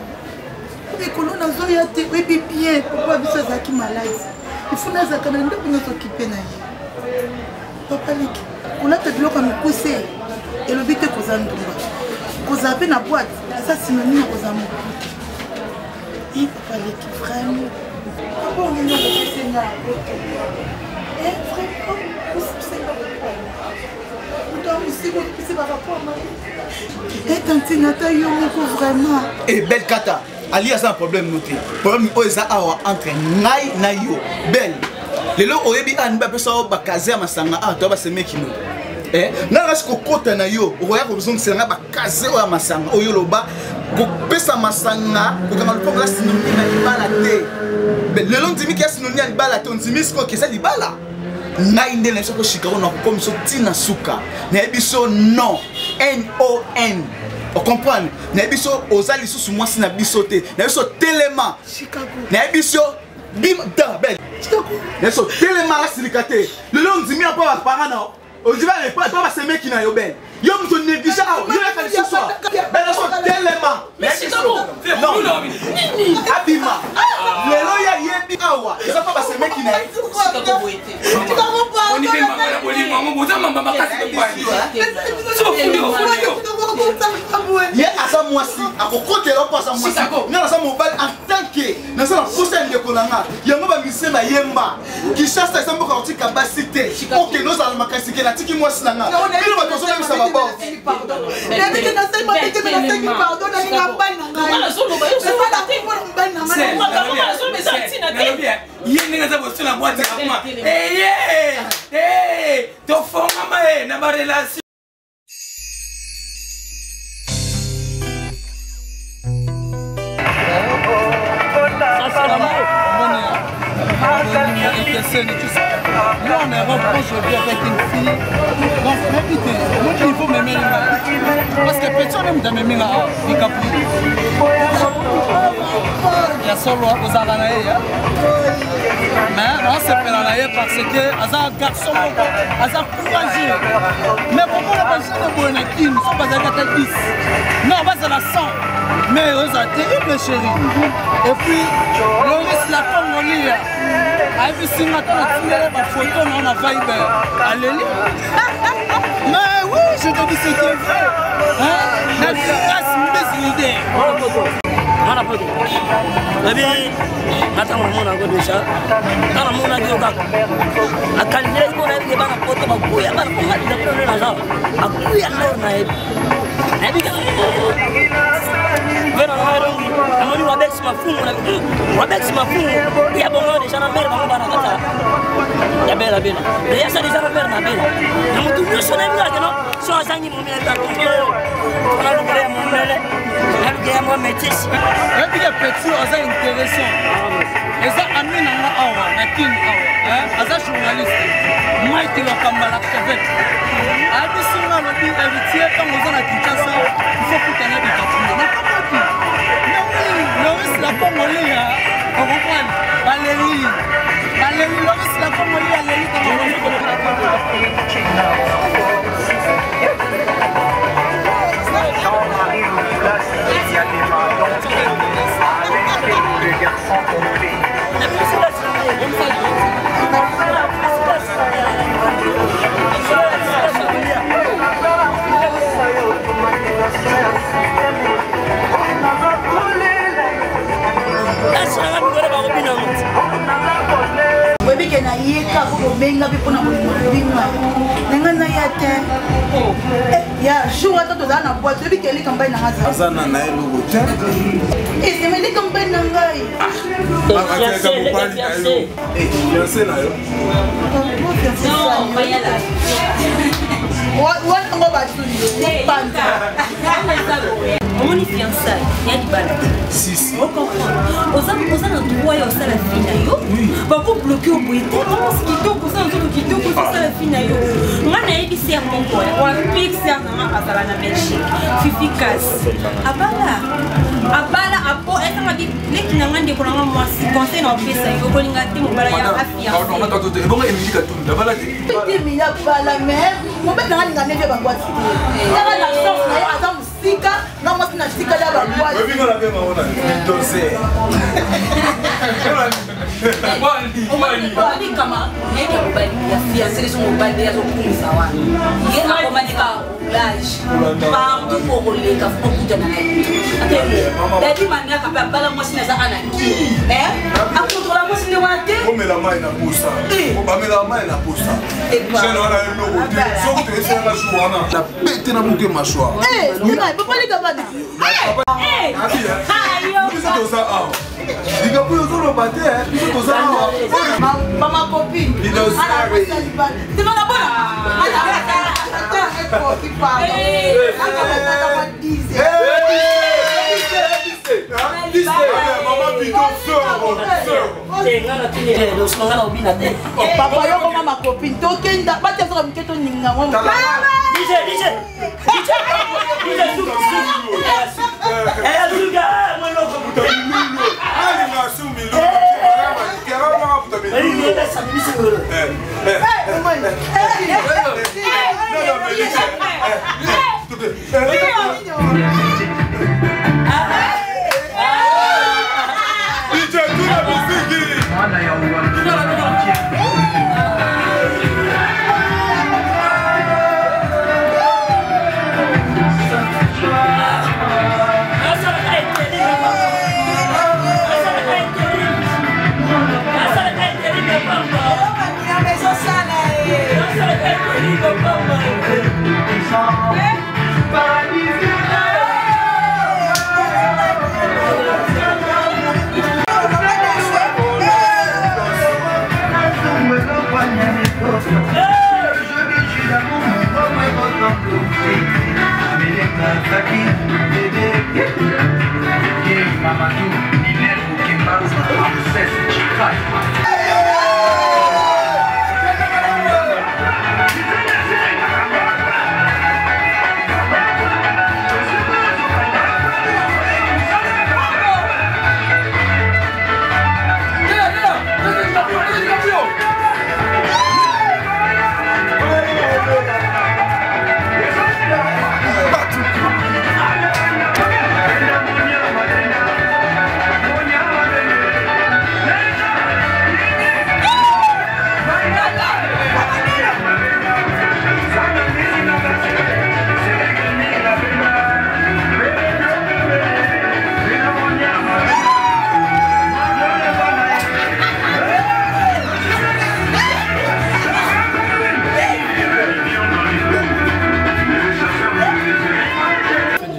[SPEAKER 4] mikolo nazoya te, oyebi bien papa biso azalaki maladi, ifo nazalaka na ndako nazokipe na ye. Papa leki, kolata biloko ya mikuse elobi te koza ndumba, kozala mpe na boite eza synonyme ya kozala moku te. E papa leki, vraiment papa onini okosenga na poto, vraiment osenga moto ya mosika olipisi barapport mabe etantine ata yo moko vraiment.
[SPEAKER 7] E belle kata ali aza na problème no te, problème oyo eza awa entre ngai na yo. Belle, lelo oyebi ani bapesa yo bakaze ya masanga awa, toya basemeki no ngai nakasi kokota na yo, okoya kozongisela ngai bakaze oyo ya masanga oyo oloba kopesa masanga kokanga lopango ya sinonime ya libala te. Lelo ndimiki ya sinonime ya libala te, ondimi sikoyo keza libala. Ngai nde na biso koshika oyo nakokomisa ntina suka, nayebi so non non ocomprendre, nayebi so oza lisusu mwasi na biso te, nayebi so telema, nayebi so bima ta bel, nayebi so telema asilika te. Lelo ondimi ya mpo baparent na ondimi mpo basemeki na yo. Bel, yo moto néglige awa, yo yaka lisusu awa. Bel, so telema abima lelo, ye ayebi awa eza mpo basemeki na ye. Ye aza mwasi, akokotela mpo aza mwasi, nga naza mobali en tant que naza na posa ya ndeko na nga. Yango bamisie bayemba Kinshasa eza mboka kotika basi te, okende ozala makasi ke natiki mwasi na nga. Bino bato ozolebisa babord.
[SPEAKER 6] Ye ndenge aza boso na bwate akoma eye tofongama ye na barelation.
[SPEAKER 9] Ekeseni, tu sais, moi en Europe, quand je vis avec une fille, donc nayebi te moi niveau memeli ngai, parce que petit wana moto amemi nga awa likapu ya solo ozalaka na ye, mais naosepela na ye parce que aza garçon moko aza courageux. Mais komona bajeune boye na Kini, so bazalaki ata 10, non, bazala 100, mais ozala terrible chéri. Et puis Loris la Congolia ayebisi nga ntango natindele bafoto na na Viber, aleli. Mais oui, je te dis ce qui est vrai, na grâce mbesi leader.
[SPEAKER 11] Mwana poto babi nga ntango namona yango deja, ntango namonaki yo kaka akalilaki mpo nayebi ke bana poto bakuya bana konga liza mpo nde naza akuya lor nayebi nayebi kaka mpe na ngai dongi namoni wabex mafungu na wabex mafungu ya bongo deja na mere bango bana kata ya bela bela eyasa deja na mere na bela na motu nyonso nayebi kaka keno so azangi momi na nalukela ya mondele, nalukela ya mwa métis.
[SPEAKER 9] Oyebi ke petit aza intéressant, eza ami na nga awa na Kin awa, aza journaliste Mike Lokamba l'archevêque. Ayebisi nga, alobi: "Héritier, ntango oza na Kinshasa, il faut kutana Dicaprio." Nakamwaki, mais oui, Loris la Congolia, okomprendre, baleli baleli Loris la Congolia aleli.
[SPEAKER 8] Jean-Marie Loulas Diadema, Alain le garçon complet.
[SPEAKER 4] Oyebi ke nayeka po bobenga mpe mpona bolingo na bino na ngai naya te. Ya jour ata tozala na boite, oyebi ke eleka mobali na ngai.
[SPEAKER 13] Aza na na eloko te.
[SPEAKER 4] Esema eleka mobali na ngai.
[SPEAKER 13] Fiancé na yo.
[SPEAKER 4] Wana ngo batuli yo panza.
[SPEAKER 14] Omoni fiançaille ya libala te. Ocomprendre, oza na droit ya osala vie na yo. Bakobloke yo boye te. Mwasi kitoko, oza na nzoto kitoko, ozosala vie na yo. Nga nayebi ser moko wapik, ser nanga azala na Belgique, Fifi Kas. Abala, abala apo esanga bi leki na nga, ndeko na nga mwasi, conseil na opesa yo, kolinga te mobala ya afiance.
[SPEAKER 6] Ebongo Emili Katumbi abala te?
[SPEAKER 4] Emili abala, mais mobali nanga alinga ndenge bangwati te. Kaka na chance na ye, aza mosika nga mwasi na tikali ya bangwati.
[SPEAKER 10] Kama nayeke mobali ya fiance leso, mobali nde azokumisa wana, ye akomani ka roulage partout po koleka okutana na ye. Dadi Manaka mpe abala mwasi naza anaki, akontrola mwasi nde wana te.
[SPEAKER 13] Omela mai na posa, bamela mai na posa, jeune wana eloko te. Soki toyeselaka jour wana na bete na buke mâchoire. Biso toza awa, likambo oyo ozoloba te, biso toza awa.
[SPEAKER 4] Mama copine,
[SPEAKER 11] Nga na obina te.
[SPEAKER 4] Papa, yo koma ma copine, tokenda bati azoka mike, toninga ngo.
[SPEAKER 11] DJ, DJ, DJ, DJ, suka, suka, mweloko.
[SPEAKER 13] DJ, tuna miziki.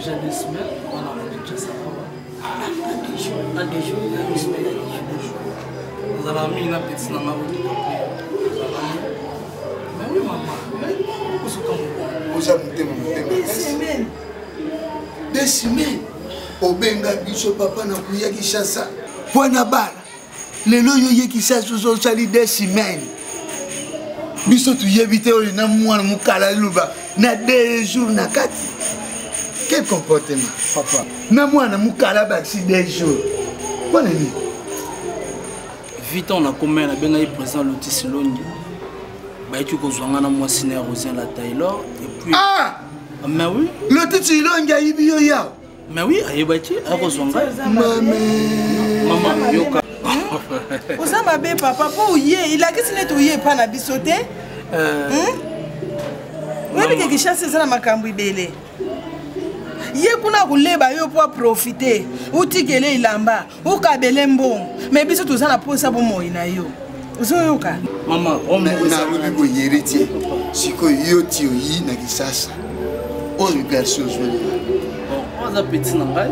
[SPEAKER 9] Déjà 2 semaines, on a rendu Kinshasa awa. Ozala mingi na petit na nga oyo. Mais oui mama, mais okosuka mokolo.
[SPEAKER 5] Oza motema, motema. 2 semaines obenga biso, papa, na kuya Kinshasa mpo na bala. Lelo oyo oye Kinshasa, ozosali 2 semaines, biso toyebi te. Oyo na mwana mokala eloba na 2 jours na kati. Quel comportement, papa? Na mwana mokala bakisi 2 jours, mpo na nini?
[SPEAKER 9] Vite, on a commun, nabengaki président Lotis Longi, bayaki kozwa nga na mwasi na ya Rosien la Taylor et puis
[SPEAKER 5] Ah!
[SPEAKER 9] Mais oui.
[SPEAKER 5] Lotisi Longi ayibi yo yawo?
[SPEAKER 9] Mais oui, ayebaki, akozwa ngai. Mama, yoka.
[SPEAKER 3] Oza mabe, papa, mpo oye elakisi neti oye epa na biso te. Oyebi ke Kinshasa eza na makambo ebele. Ye kuna akoleba yo mpo aprofite, otikele elamba, okabele mbongo. Me biso toza na posa bomoi na yo, ozoyoka?
[SPEAKER 9] Mama.
[SPEAKER 5] Nalobi boye, héritier, sikoyo yo ti oyi na Kinshasa, oyo garçon ozweli?
[SPEAKER 9] Bon, oyo aza petit na ngai,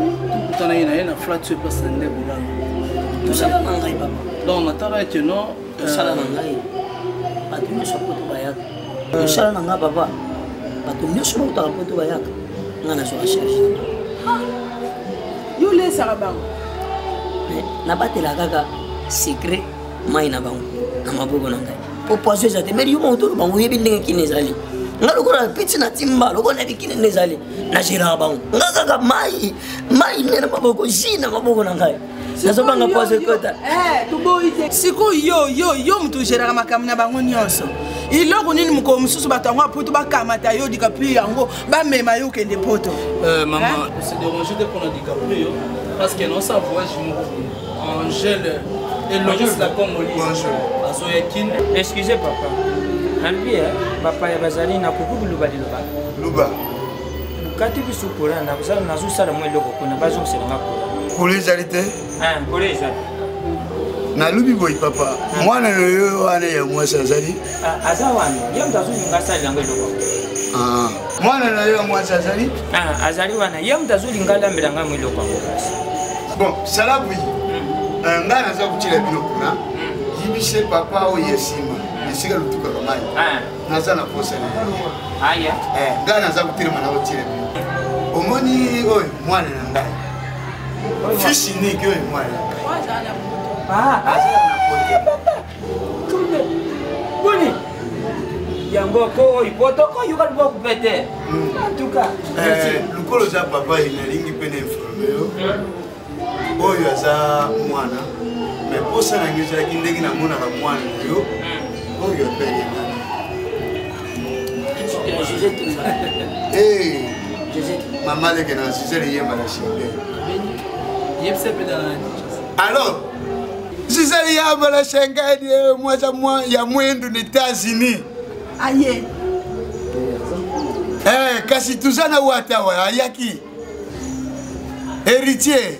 [SPEAKER 9] tokutanaki na ye na flat oyo place na nde bolala.
[SPEAKER 11] Tosala na ngai, papa.
[SPEAKER 9] Donc natala ete non.
[SPEAKER 11] Tosala na ngai, bato nyonso poto bayaka. Tosala na ngai, papa, bato nyonso bautaka poto bayaka, ngai nazwaka charge.
[SPEAKER 3] Yo olesaka bango?
[SPEAKER 11] Nabatela kaka secret mai na bango na maboko na ngai, po poison eza te. Mere, yo moko tolo bango, oyebi ndenge kini ezali. Nga lokola piti na timba, lokola nayebi kini nde ezali, nageraka bango nga kaka mai mai nde na maboko, ji na maboko na ngai, nazobanga poison ekota.
[SPEAKER 3] Toboyi te. Sikoyo yo yo yo moto ogeraka makambo na bango nyonso, eloko nini mokolo mosusu bato yango apoto bakamata yo Dicaprio yango, bamema yo okende poto?
[SPEAKER 9] Maman, se déranger te mpona Dicaprio, parce que naosa voyage moko boye, Angèle et Loris la Congolise azoya Kin.
[SPEAKER 15] Excusez papa, nalobi bapaya bazali, nakoki koloba liloba?
[SPEAKER 5] Luba.
[SPEAKER 15] Bukati biso courant, nazosala mwa eloko kuna, bazongiselanga courant.
[SPEAKER 5] Courant ezali te?
[SPEAKER 15] Courant ezali.
[SPEAKER 5] Nalobi boye papa, mwana na yo wana ya mwasi azali?
[SPEAKER 15] Aza wana, ye moto azolinga asala yango eloko.
[SPEAKER 5] Mwana na yo ya mwasi azali?
[SPEAKER 15] Azali wana, ye moto azolinga alambela ngai mo eloko yango kasi.
[SPEAKER 5] Bon, sala boye, ngai naza kotiela bino kuna, yibise papa oyo ya nsima esika lutukaka mai, naza na posa na ye. Ngai naza kotelema na kotiela bino. Omoni oyo mwana na ngai, fils unique, oyo mwana na ngai.
[SPEAKER 15] Boni yango ko oyo poto koyoka loboko mpe te, en tout cas.
[SPEAKER 5] Lokolo oza papa, nalingi mpe na informe yo, oyo aza mwana, mais posa na ngai ezalaki ndenge namonaka mwana na yo oyo apele nani. Mama leke na Gisele yemba na Schengen. Alors Gisele yamba na Schengen, mwasa ya mwindu na États-Unis.
[SPEAKER 3] Aye.
[SPEAKER 5] Eh, kasi toza na wata awa, ayaki héritier.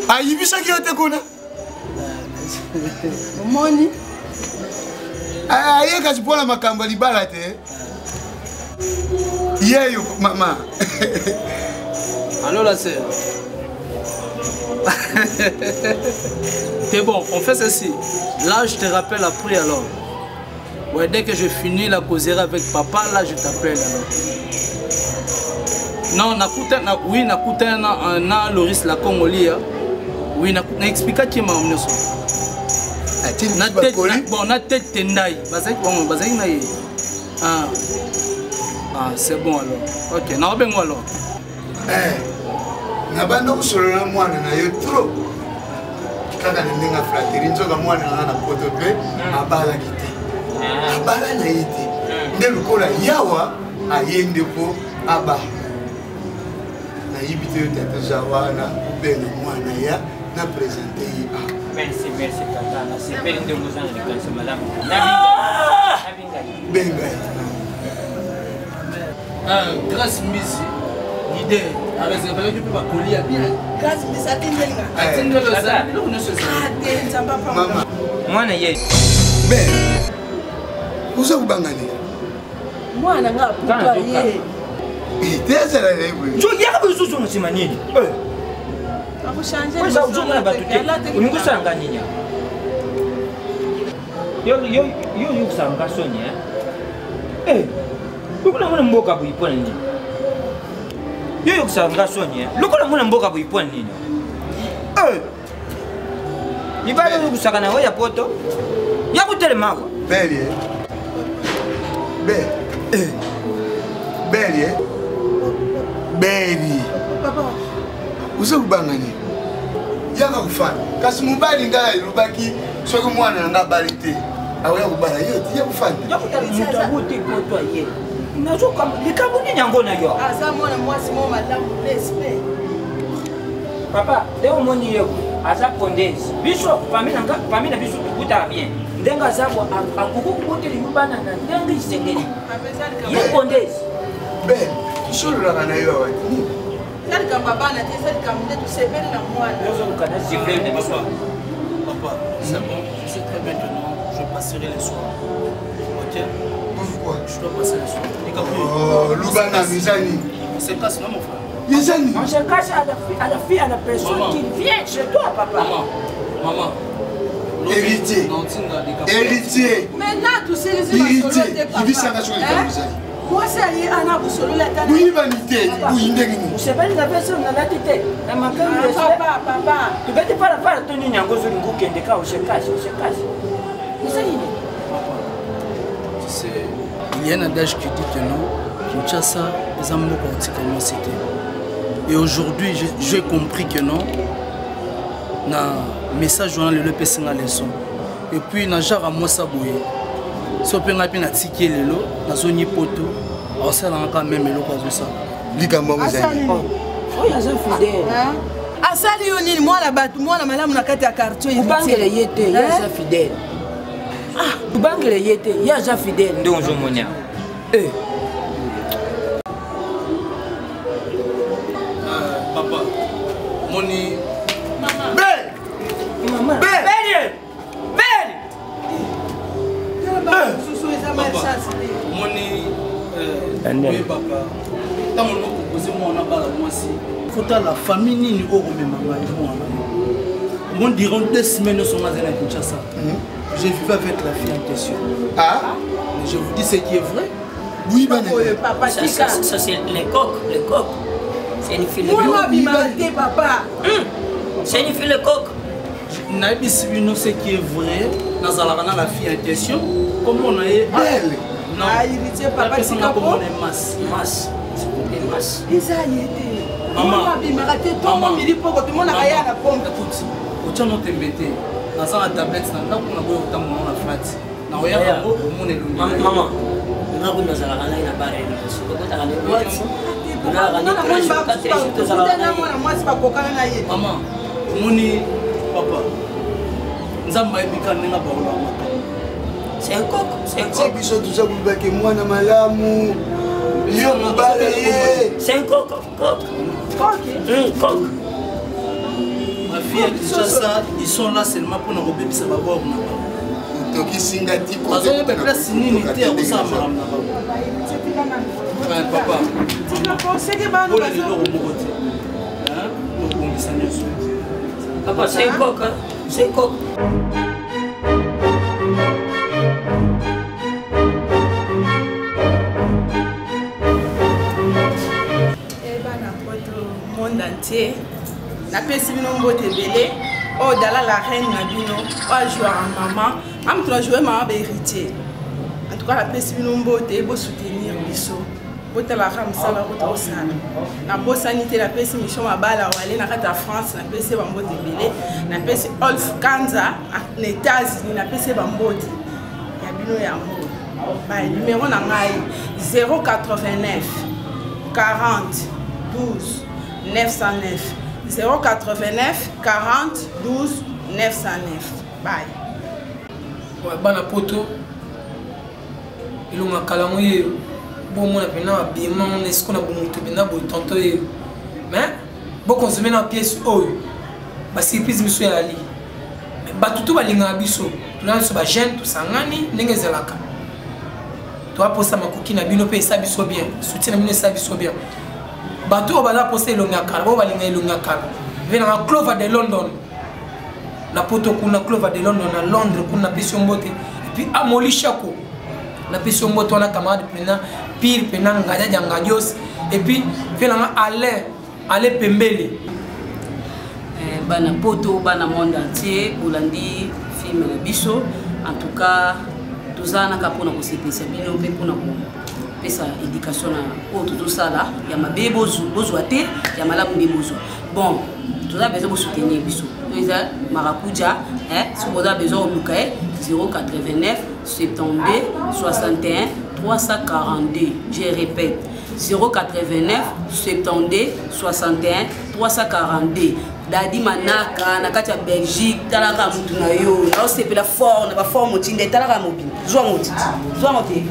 [SPEAKER 5] Ayibisaki yo te kuna?
[SPEAKER 3] Omoni.
[SPEAKER 5] Aye kasi mpona makambo ya libala te yeyo mama.
[SPEAKER 9] Allô la sœur. C'est bon, on fait ceci. Là, je te rappelle après alors. Ouais, dès que je finis la causerie avec papa, là, je t'appelle alors. Non, nakuta, na, oui, nakuta na, na Loris la Congolais. Oui, na, na expliqué qui m'a emmené ça. Na tête, na, bon, na tête tendai. Bazaki, bon, bazaki na ye. Ah. Ah, c'est bon alors. Ok, na obengo alors.
[SPEAKER 5] Eh, nabanda kosolola mwana na yo trop kaka na ndenge ya flatterie, nzoka mwana na nga na poto mpe abalaki te, abala na ye te, nde lokola yawa aye nde mpo aba nayebi te. Yo tata oza wana, obenga mwana ya na présente ye a.
[SPEAKER 15] Merci, merci tata, nasepeli ndenge oza na likanisi malamu.
[SPEAKER 5] Benga ye.
[SPEAKER 9] Grâce Mbizi leader areservelaki mpe bakoli ya bien.
[SPEAKER 3] Grâce Mbizi atindelinga.
[SPEAKER 9] Atindeli biloko nyonso.
[SPEAKER 3] Te, Nzambe apambola.
[SPEAKER 15] Mwana ye.
[SPEAKER 5] Be oza kobanga nini?
[SPEAKER 3] Mwana nga apuka ye.
[SPEAKER 5] Te, azala na ye boye.
[SPEAKER 15] Yaka lisusu na nsima nini?
[SPEAKER 3] Akochange.
[SPEAKER 15] Ozomona bato te, olingi osala nga nini? Yo oyokisaka nga soni. Lokola mwana mboka boyi, mpo na nini yo oyokisaka nga soni? Lokola mwana mboka boyi, mpo na nini mibali oyokisaka na oyo ya poto ya kotelema awa?
[SPEAKER 5] Belie be belie beli, oza kobanga nini? Yaka kofanda kasi. Mobali ngai alobaki soki mwana na ngai abali te, akoya kobala yo te. Ya kofanda.
[SPEAKER 15] Moto awuti poto aye, nazokamba likambo nini yango na yo?
[SPEAKER 3] Aza mwana mwasi mo malamu, respect.
[SPEAKER 15] Papa, nde omoni ye aza pondese, biso famille na biso tokutaka bien. Ndenge aza bo, akoki kobotela yo bana na ndenge esengeli. Ye pondese.
[SPEAKER 5] Be tosololaka na yo awa.
[SPEAKER 3] Eza likambo ya bana te, eza likambo nde tosepeli na mwana.
[SPEAKER 9] Papa, c'est bon, je sais très bien que non, je passerai le soir. Ok?
[SPEAKER 5] Pourquoi?
[SPEAKER 9] Je dois passer le soir.
[SPEAKER 5] Oh, Lubana, Mizani.
[SPEAKER 9] On se casse, non, mon frère?
[SPEAKER 5] Mizani.
[SPEAKER 15] On se cache à la fille, à la personne
[SPEAKER 9] Maman.
[SPEAKER 15] qui vient chez toi, papa.
[SPEAKER 9] Maman, maman.
[SPEAKER 5] Héritier. Héritier.
[SPEAKER 3] Maintenant tosilisi masolo te, papa.
[SPEAKER 5] Yebisanga soki likambo ezali.
[SPEAKER 3] Mwasi aye ana bosolola ata
[SPEAKER 5] boyibani te, boyi ndenge nini?
[SPEAKER 15] Osepeli na biso nalati te na makambo.
[SPEAKER 3] Papa, papa.
[SPEAKER 15] Tobeti palapala to nini yango ozolinga okende ka osekasi osekasi eza nini?
[SPEAKER 9] Tu sais, il y a un adage qui dit que non, Kinshasa eza mboka otika mwasi te. Et aujourd'hui, j'ai compris que non, na message wana lelo epesi nga leçon. Et puis na genre ya mwasi boye, so mpe ngai mpe natiki ye lelo, nazongi poto, akosalanga kaka meme eloko azosala.
[SPEAKER 5] Likambo yango ezali
[SPEAKER 3] Asali nini?
[SPEAKER 15] Oyo aza fidèle.
[SPEAKER 3] Asali yo nini? Mwana bato, mwana malamu na kati ya quartier.
[SPEAKER 15] Obangele ye te, ye aza fidèle. Obangele ye te, ye aza fidèle. Nde ozomona.
[SPEAKER 9] Papa, moni.
[SPEAKER 5] Belle!
[SPEAKER 15] Belle! Belle!
[SPEAKER 3] Susu eza malchance te.
[SPEAKER 9] Moni, oyebaka ntango olingo propose mwana bala mwasi, fotala famille nini oyo komema ngai mwana. Moi, durant 2 semaines nyonso nga azali na Kinshasa, j'ai vécu avec la fille en question.
[SPEAKER 5] Ah.
[SPEAKER 9] Mais je vous dis ce qui est vrai.
[SPEAKER 5] Boyibani.
[SPEAKER 3] Oyo papa,
[SPEAKER 11] Ça,
[SPEAKER 3] tika.
[SPEAKER 11] ça, c'est les coqs, les coqs. C'est une fille de
[SPEAKER 3] Mwana
[SPEAKER 11] coq.
[SPEAKER 3] abimaka te, papa.
[SPEAKER 11] C'est une fille de coq.
[SPEAKER 9] Nayebisi bino ce qui est vrai, nazalaka na la fille en question, kombo na ye
[SPEAKER 5] Belle.
[SPEAKER 9] Non.
[SPEAKER 3] Ah, héritier, papa,
[SPEAKER 9] Napesanga
[SPEAKER 3] tika
[SPEAKER 9] kombo
[SPEAKER 3] po.
[SPEAKER 9] na ye Mas.
[SPEAKER 11] Mas. C'est Mas.
[SPEAKER 3] Eza ye te.
[SPEAKER 9] Mama.
[SPEAKER 3] Mwana abimaka te, ntongo
[SPEAKER 9] Mama.
[SPEAKER 3] mili poko tomonaka ye na pompe.
[SPEAKER 9] Écoute, otya no tembe te, naza na tablette na ndako, na boye kotambola na flat, na oyaka yango omona elongi na ye.
[SPEAKER 11] Mama, nga kuna nazalaka ngai na bare okotaka na boîte, tozalaka ni 13 jours, 4 jours tozalaka na
[SPEAKER 3] na
[SPEAKER 11] ye.
[SPEAKER 3] mwana mwasi bakokana na ye.
[SPEAKER 9] Mama, omoni papa, Nzambe ayebi kaka ndenge abakolaka makambo.
[SPEAKER 11] C'est un coq, c'est un
[SPEAKER 5] Ti
[SPEAKER 11] coq.
[SPEAKER 5] biso toza kolobake mwana malamu, yo mobala ye.
[SPEAKER 11] C'est un coq, coq. Coq.
[SPEAKER 9] Bafille ya Kinshasa, ils sont là seulement mpona kobebisa babord na bango.
[SPEAKER 5] Otokisinga ti.
[SPEAKER 9] Bazoyeba place nini te ya kosala makambo na bango. Papa,
[SPEAKER 3] Tika po seke bana.
[SPEAKER 9] mpona leloko moko te. Hein? Okobongisa nyonso.
[SPEAKER 11] Papa, c'est un coq, hein. C'est un coq.
[SPEAKER 3] Eh, bana poto, monde entier, napesi bino mbote ebele. Oyo dala la reine na bino, oyo ajouaka mama amutu na joue mama bahéritier. En tout cas, napesi bino mbote, bosoutenir biso, botalaka mosala oyo tokosala. Nabosani te, napesi mission mabala wale na kati ya France, napesi ye bambote ebele. Napesi Olf Kanza na États-Unis, napesi ye bambote ya bino yango. Ba numéro na ngai 089 40 12 909, 089 40 12 909. Bye.
[SPEAKER 12] Ouais, bana poto, elonga kala yango ye bomona mpena babima na esiko na bomoto mpena boye tonto ye, mais bokonsome na pièce oyo basurprise miso eyali. Bato to balingaka biso, tolaa biso bajeune, tosangani ndenge ezalaka, toaposa makoki na bino mpe esa biso bien, soutien na bino esa biso bien. Bato oyo baza posa elongi ya kala, oyo balinga elongi ya kala, ve nanga Clover de London na poto kuna, Clover de London na Londres kuna, napesi yo mbote. Et puis Amoli Shako, napesi yo mbote wana, camarade mpena pire mpena ngadiadia ngadios. Et puis ve nanga Alain Ale Pembele.
[SPEAKER 10] Bana poto, bana monde entier, bolandi film na biso. En tout cas, toza naka mpona kosepelisa bino mpe mpona kopesa éducation na oyo tozosala. Ya mabe bozwa te, ya malamu nde bozwa. Bon, toza besoin bosoutenir biso. To eza Marakuja, soki boza besoin koluka ye, 089 72 61 342. Je répète, 089 72 61 342. Dadi Manaka na kati ya Belgique, talaka mutu na yo, naosepela fort na bafort motinda, etalaka mobima, zwango titi, zwango te.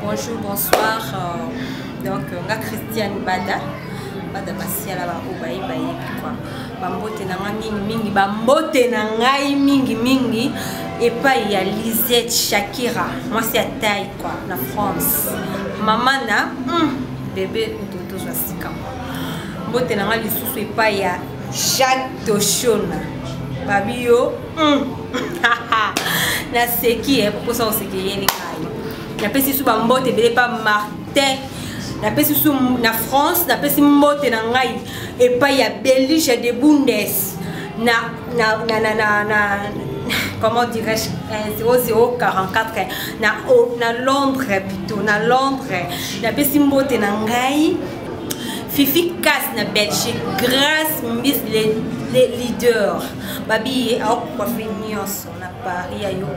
[SPEAKER 14] Bonjour, bonsoir. Donc, nga Christiane Bada, Bada Masiala, ba oyo bayebi quoi. Bambote na nga mingi mingi, bambote na ngai mingi mingi epai ya Lisette Shakira, mwasi ya taille quoi, na France. Mama na bébé tozwa sika quoi. Mbote na nga lisusu epai ya Jacques Toshona. Babi yo. Naseki e poposa osekeyeli ngai. Napesi su bambote ebele pa Martin, napesi su na France, napesi mbote na ngai epai ya Belge de Bundes na na na na na, na comment dirais-je 0044 na, na Londres, plutôt na Londres. Napesi mbote na ngai Fifi Kas na Belgique, Grâce Mbis le, le leader babi ye aokoafe nyonso na Paris ya yo.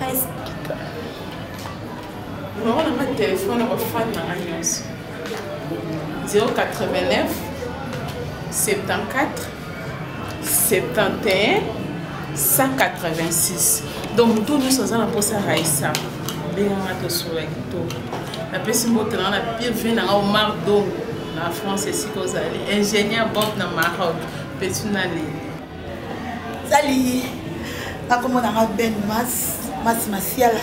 [SPEAKER 14] Respect.
[SPEAKER 3] Numéro na nga telefone ya bafani na nga nyonso 089 74 71 186. Donc moto nyonso aza na mposa Raisa, benganga tosolola kitoko. Napesi mbote na nga na pire vie na nga Omar Dongo na France, esika ozali, ingénieur Bob na Maroc, petit na leli.
[SPEAKER 4] Sali, nakomona nga Ben Mas Mas Masiala,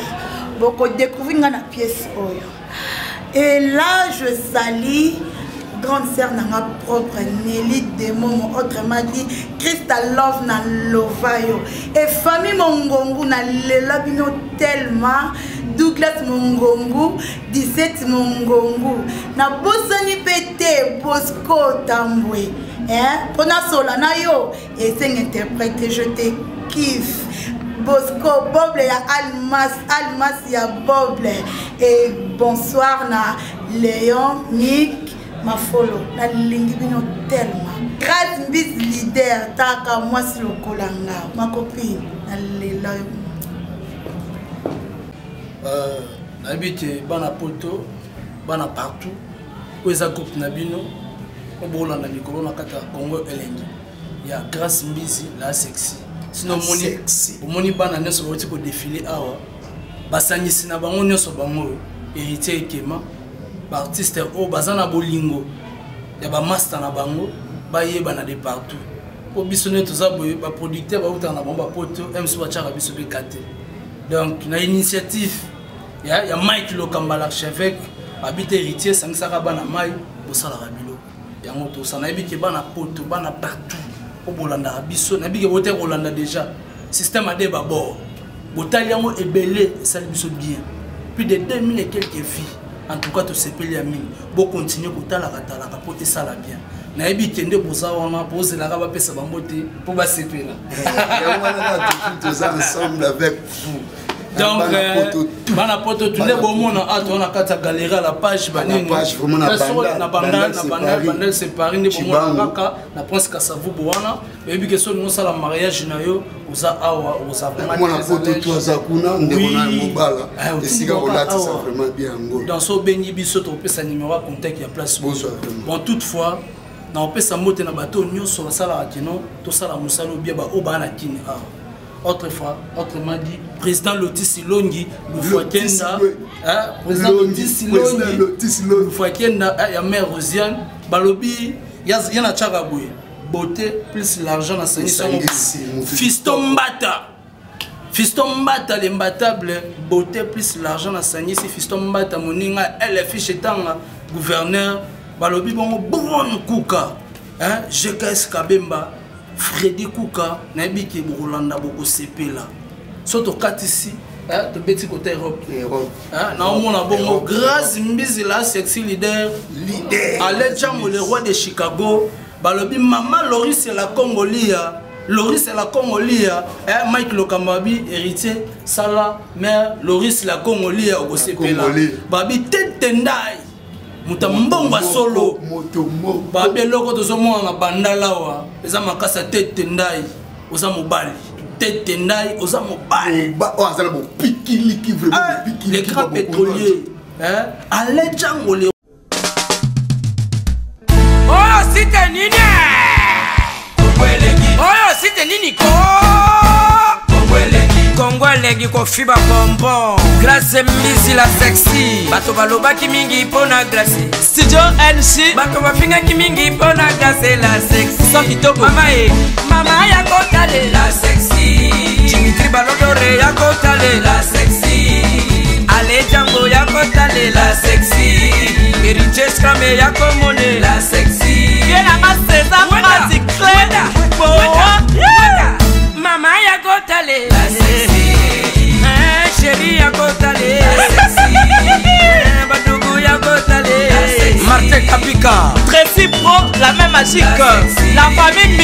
[SPEAKER 4] bokodécouvrir nga na pièce oyo. Et là je salue grande sœur na nga propre Nelly Demomo, autrement dit Crystal Love na lova yo et famille Mongongu na lela bino tellement, Douglas Mongongu, 17 Mongongu, nabosani mpe te Bosco Tambwe, hein? Mpo nasola na yo esenge interprète, je te kiffe Bosco Boble ya Almas, Almas ya Boble. Et bonsoir na Léon Nick Mafolo, nalingi bino tellement. Grâce Mbis leader, taka mwasi lokola nga ma copine, nalela yo.
[SPEAKER 9] Nayebi te bana poto, bana partout oyo eza groupe na bino oyo bolanda mikolo na kati ya Congo Elengi ya Grâce Mbizi la sexy. Sino omoni, omoni bana nyonso bauti kodefile awa, basangisi na bango nyonso, bango oyo Héritier Ekema, baartiste oyo baza na bolingo ya bamaster na bango, bayebana de partout. Mpo biso nde toza boye, baproducteur bautaka na bango bapoto mso batiaka biso mpe kate. Donc na initiative ya Mike Lokamba l'archevêque, babi te Héritier esangisaka bana mai bosalaka biloko yango tosala. Nayebi ke bana poto, bana partout oyo bolandaka biso, nayebi ke bote kolanda déjà système ade babord, botali yango ebele, esali biso bien, plus de 2000 et quelques vies. En tout cas tosepeli ya mingi, bokontinue kotalaka talaka mpo esala bien. Nayebi ke nde boza wana bozelaka bapesa bango te mpo basepela.
[SPEAKER 5] Yango wana kaka toujours toza ensemble avec vous.
[SPEAKER 9] Donc
[SPEAKER 5] Bana poto tout.
[SPEAKER 9] Bana poto tout nde bomona awa toza na kati ya galerie à la page banini.
[SPEAKER 5] La page, vraiment na Bandal.
[SPEAKER 9] Na Bandal,
[SPEAKER 5] Bandal
[SPEAKER 9] na
[SPEAKER 5] c'est
[SPEAKER 9] Bandal,
[SPEAKER 5] Paris.
[SPEAKER 9] Bandal c'est Paris nde bomona
[SPEAKER 5] Chibangu.
[SPEAKER 9] kaka na Prince Kasavubu wana. Oyebi ke soki osala mariage na yo oza awa, oza vraiment
[SPEAKER 5] mwana
[SPEAKER 9] très à
[SPEAKER 5] poto
[SPEAKER 9] l'aise.
[SPEAKER 5] to aza kuna ndeko na
[SPEAKER 9] Oui.
[SPEAKER 5] mobala
[SPEAKER 9] Ah, otindi
[SPEAKER 5] esika
[SPEAKER 9] kaka
[SPEAKER 5] kolatisa
[SPEAKER 9] awa.
[SPEAKER 5] vraiment bien yango.
[SPEAKER 9] Dans so obengi biso, topesa numéro ya contact ya place.
[SPEAKER 5] Bozwa vraiment.
[SPEAKER 9] Bon, toutefois na opesa mbote na bato oyo nyonso basalaka kino tosala mosala obia baoyo baa na kini awa. Autrefois, autrement dit président Lotis Longi Lufuakenda, hein, président
[SPEAKER 5] Longi,
[SPEAKER 9] Lotis
[SPEAKER 5] président
[SPEAKER 9] Longi
[SPEAKER 5] Lotis Longi
[SPEAKER 9] Lufuakenda, hein, ya mère Rosiane balobi ya ya na tiaka boye beauté plus l'argent na sangisi yango.
[SPEAKER 5] Esangisi, motu.
[SPEAKER 9] Fiston Mbata, Fiston Mbata l'imbattable, beauté plus l'argent na sangisi. Fiston Mbata moninga LFI etanga gouverneur balobi bongo Bon Kuka, hein, GKS Kabemba, Freddy Kuka, nayebi ke bokolanda bokosepela. So tokatisi, hein, tobeti kota Europe.
[SPEAKER 5] Europe.
[SPEAKER 9] Hein, naomona bongo
[SPEAKER 5] Europe.
[SPEAKER 9] Grâce Mbizi la sexy leader,
[SPEAKER 5] Leader.
[SPEAKER 9] Ale Django le roi de Chicago balobi mama Loris la Congolia, Loris la Congolia, eh, Mike Lokambabi héritier sala mère Loris la Congolia okosepela.
[SPEAKER 5] Congolia.
[SPEAKER 9] Babi tete ndai moto ya mbongo ya solo.
[SPEAKER 5] Moto moko.
[SPEAKER 9] Babi eloko tozomona na bandala awa eza makasi ya tete ndai, oza mobali tete ndai, oza mobali.
[SPEAKER 5] Oyo aza na bopikiliki vraiment.
[SPEAKER 9] Le
[SPEAKER 5] Bopikiliki
[SPEAKER 9] grand
[SPEAKER 5] ba
[SPEAKER 9] pétrolier, hein, Ale Django le
[SPEAKER 1] Oyo site nini? Oyo site nini ko? Kongo elengi kofiba bonbon. Grâce Mbisi la sexy, bato balobaki mingi mpo na Grâce.
[SPEAKER 2] Studio NC.
[SPEAKER 1] Bato bafingaki mingi mpo na Grâce la sexy.
[SPEAKER 2] Sans kitoko.
[SPEAKER 1] Mama e mama ya kotalela sexy, Dimitri Balodore ya kotalela sexy, Ale Django ya kotalela sexy, Héritier Scrame ya komonela sexy.
[SPEAKER 2] Ye nanga César Phrase clé.
[SPEAKER 1] Wenda, wenda, mama ya kotalela sexy. Basheri ya kotale, badugu ya kotale.
[SPEAKER 6] Martin Kapika.
[SPEAKER 2] Tracy Pro, la main magique. La famille.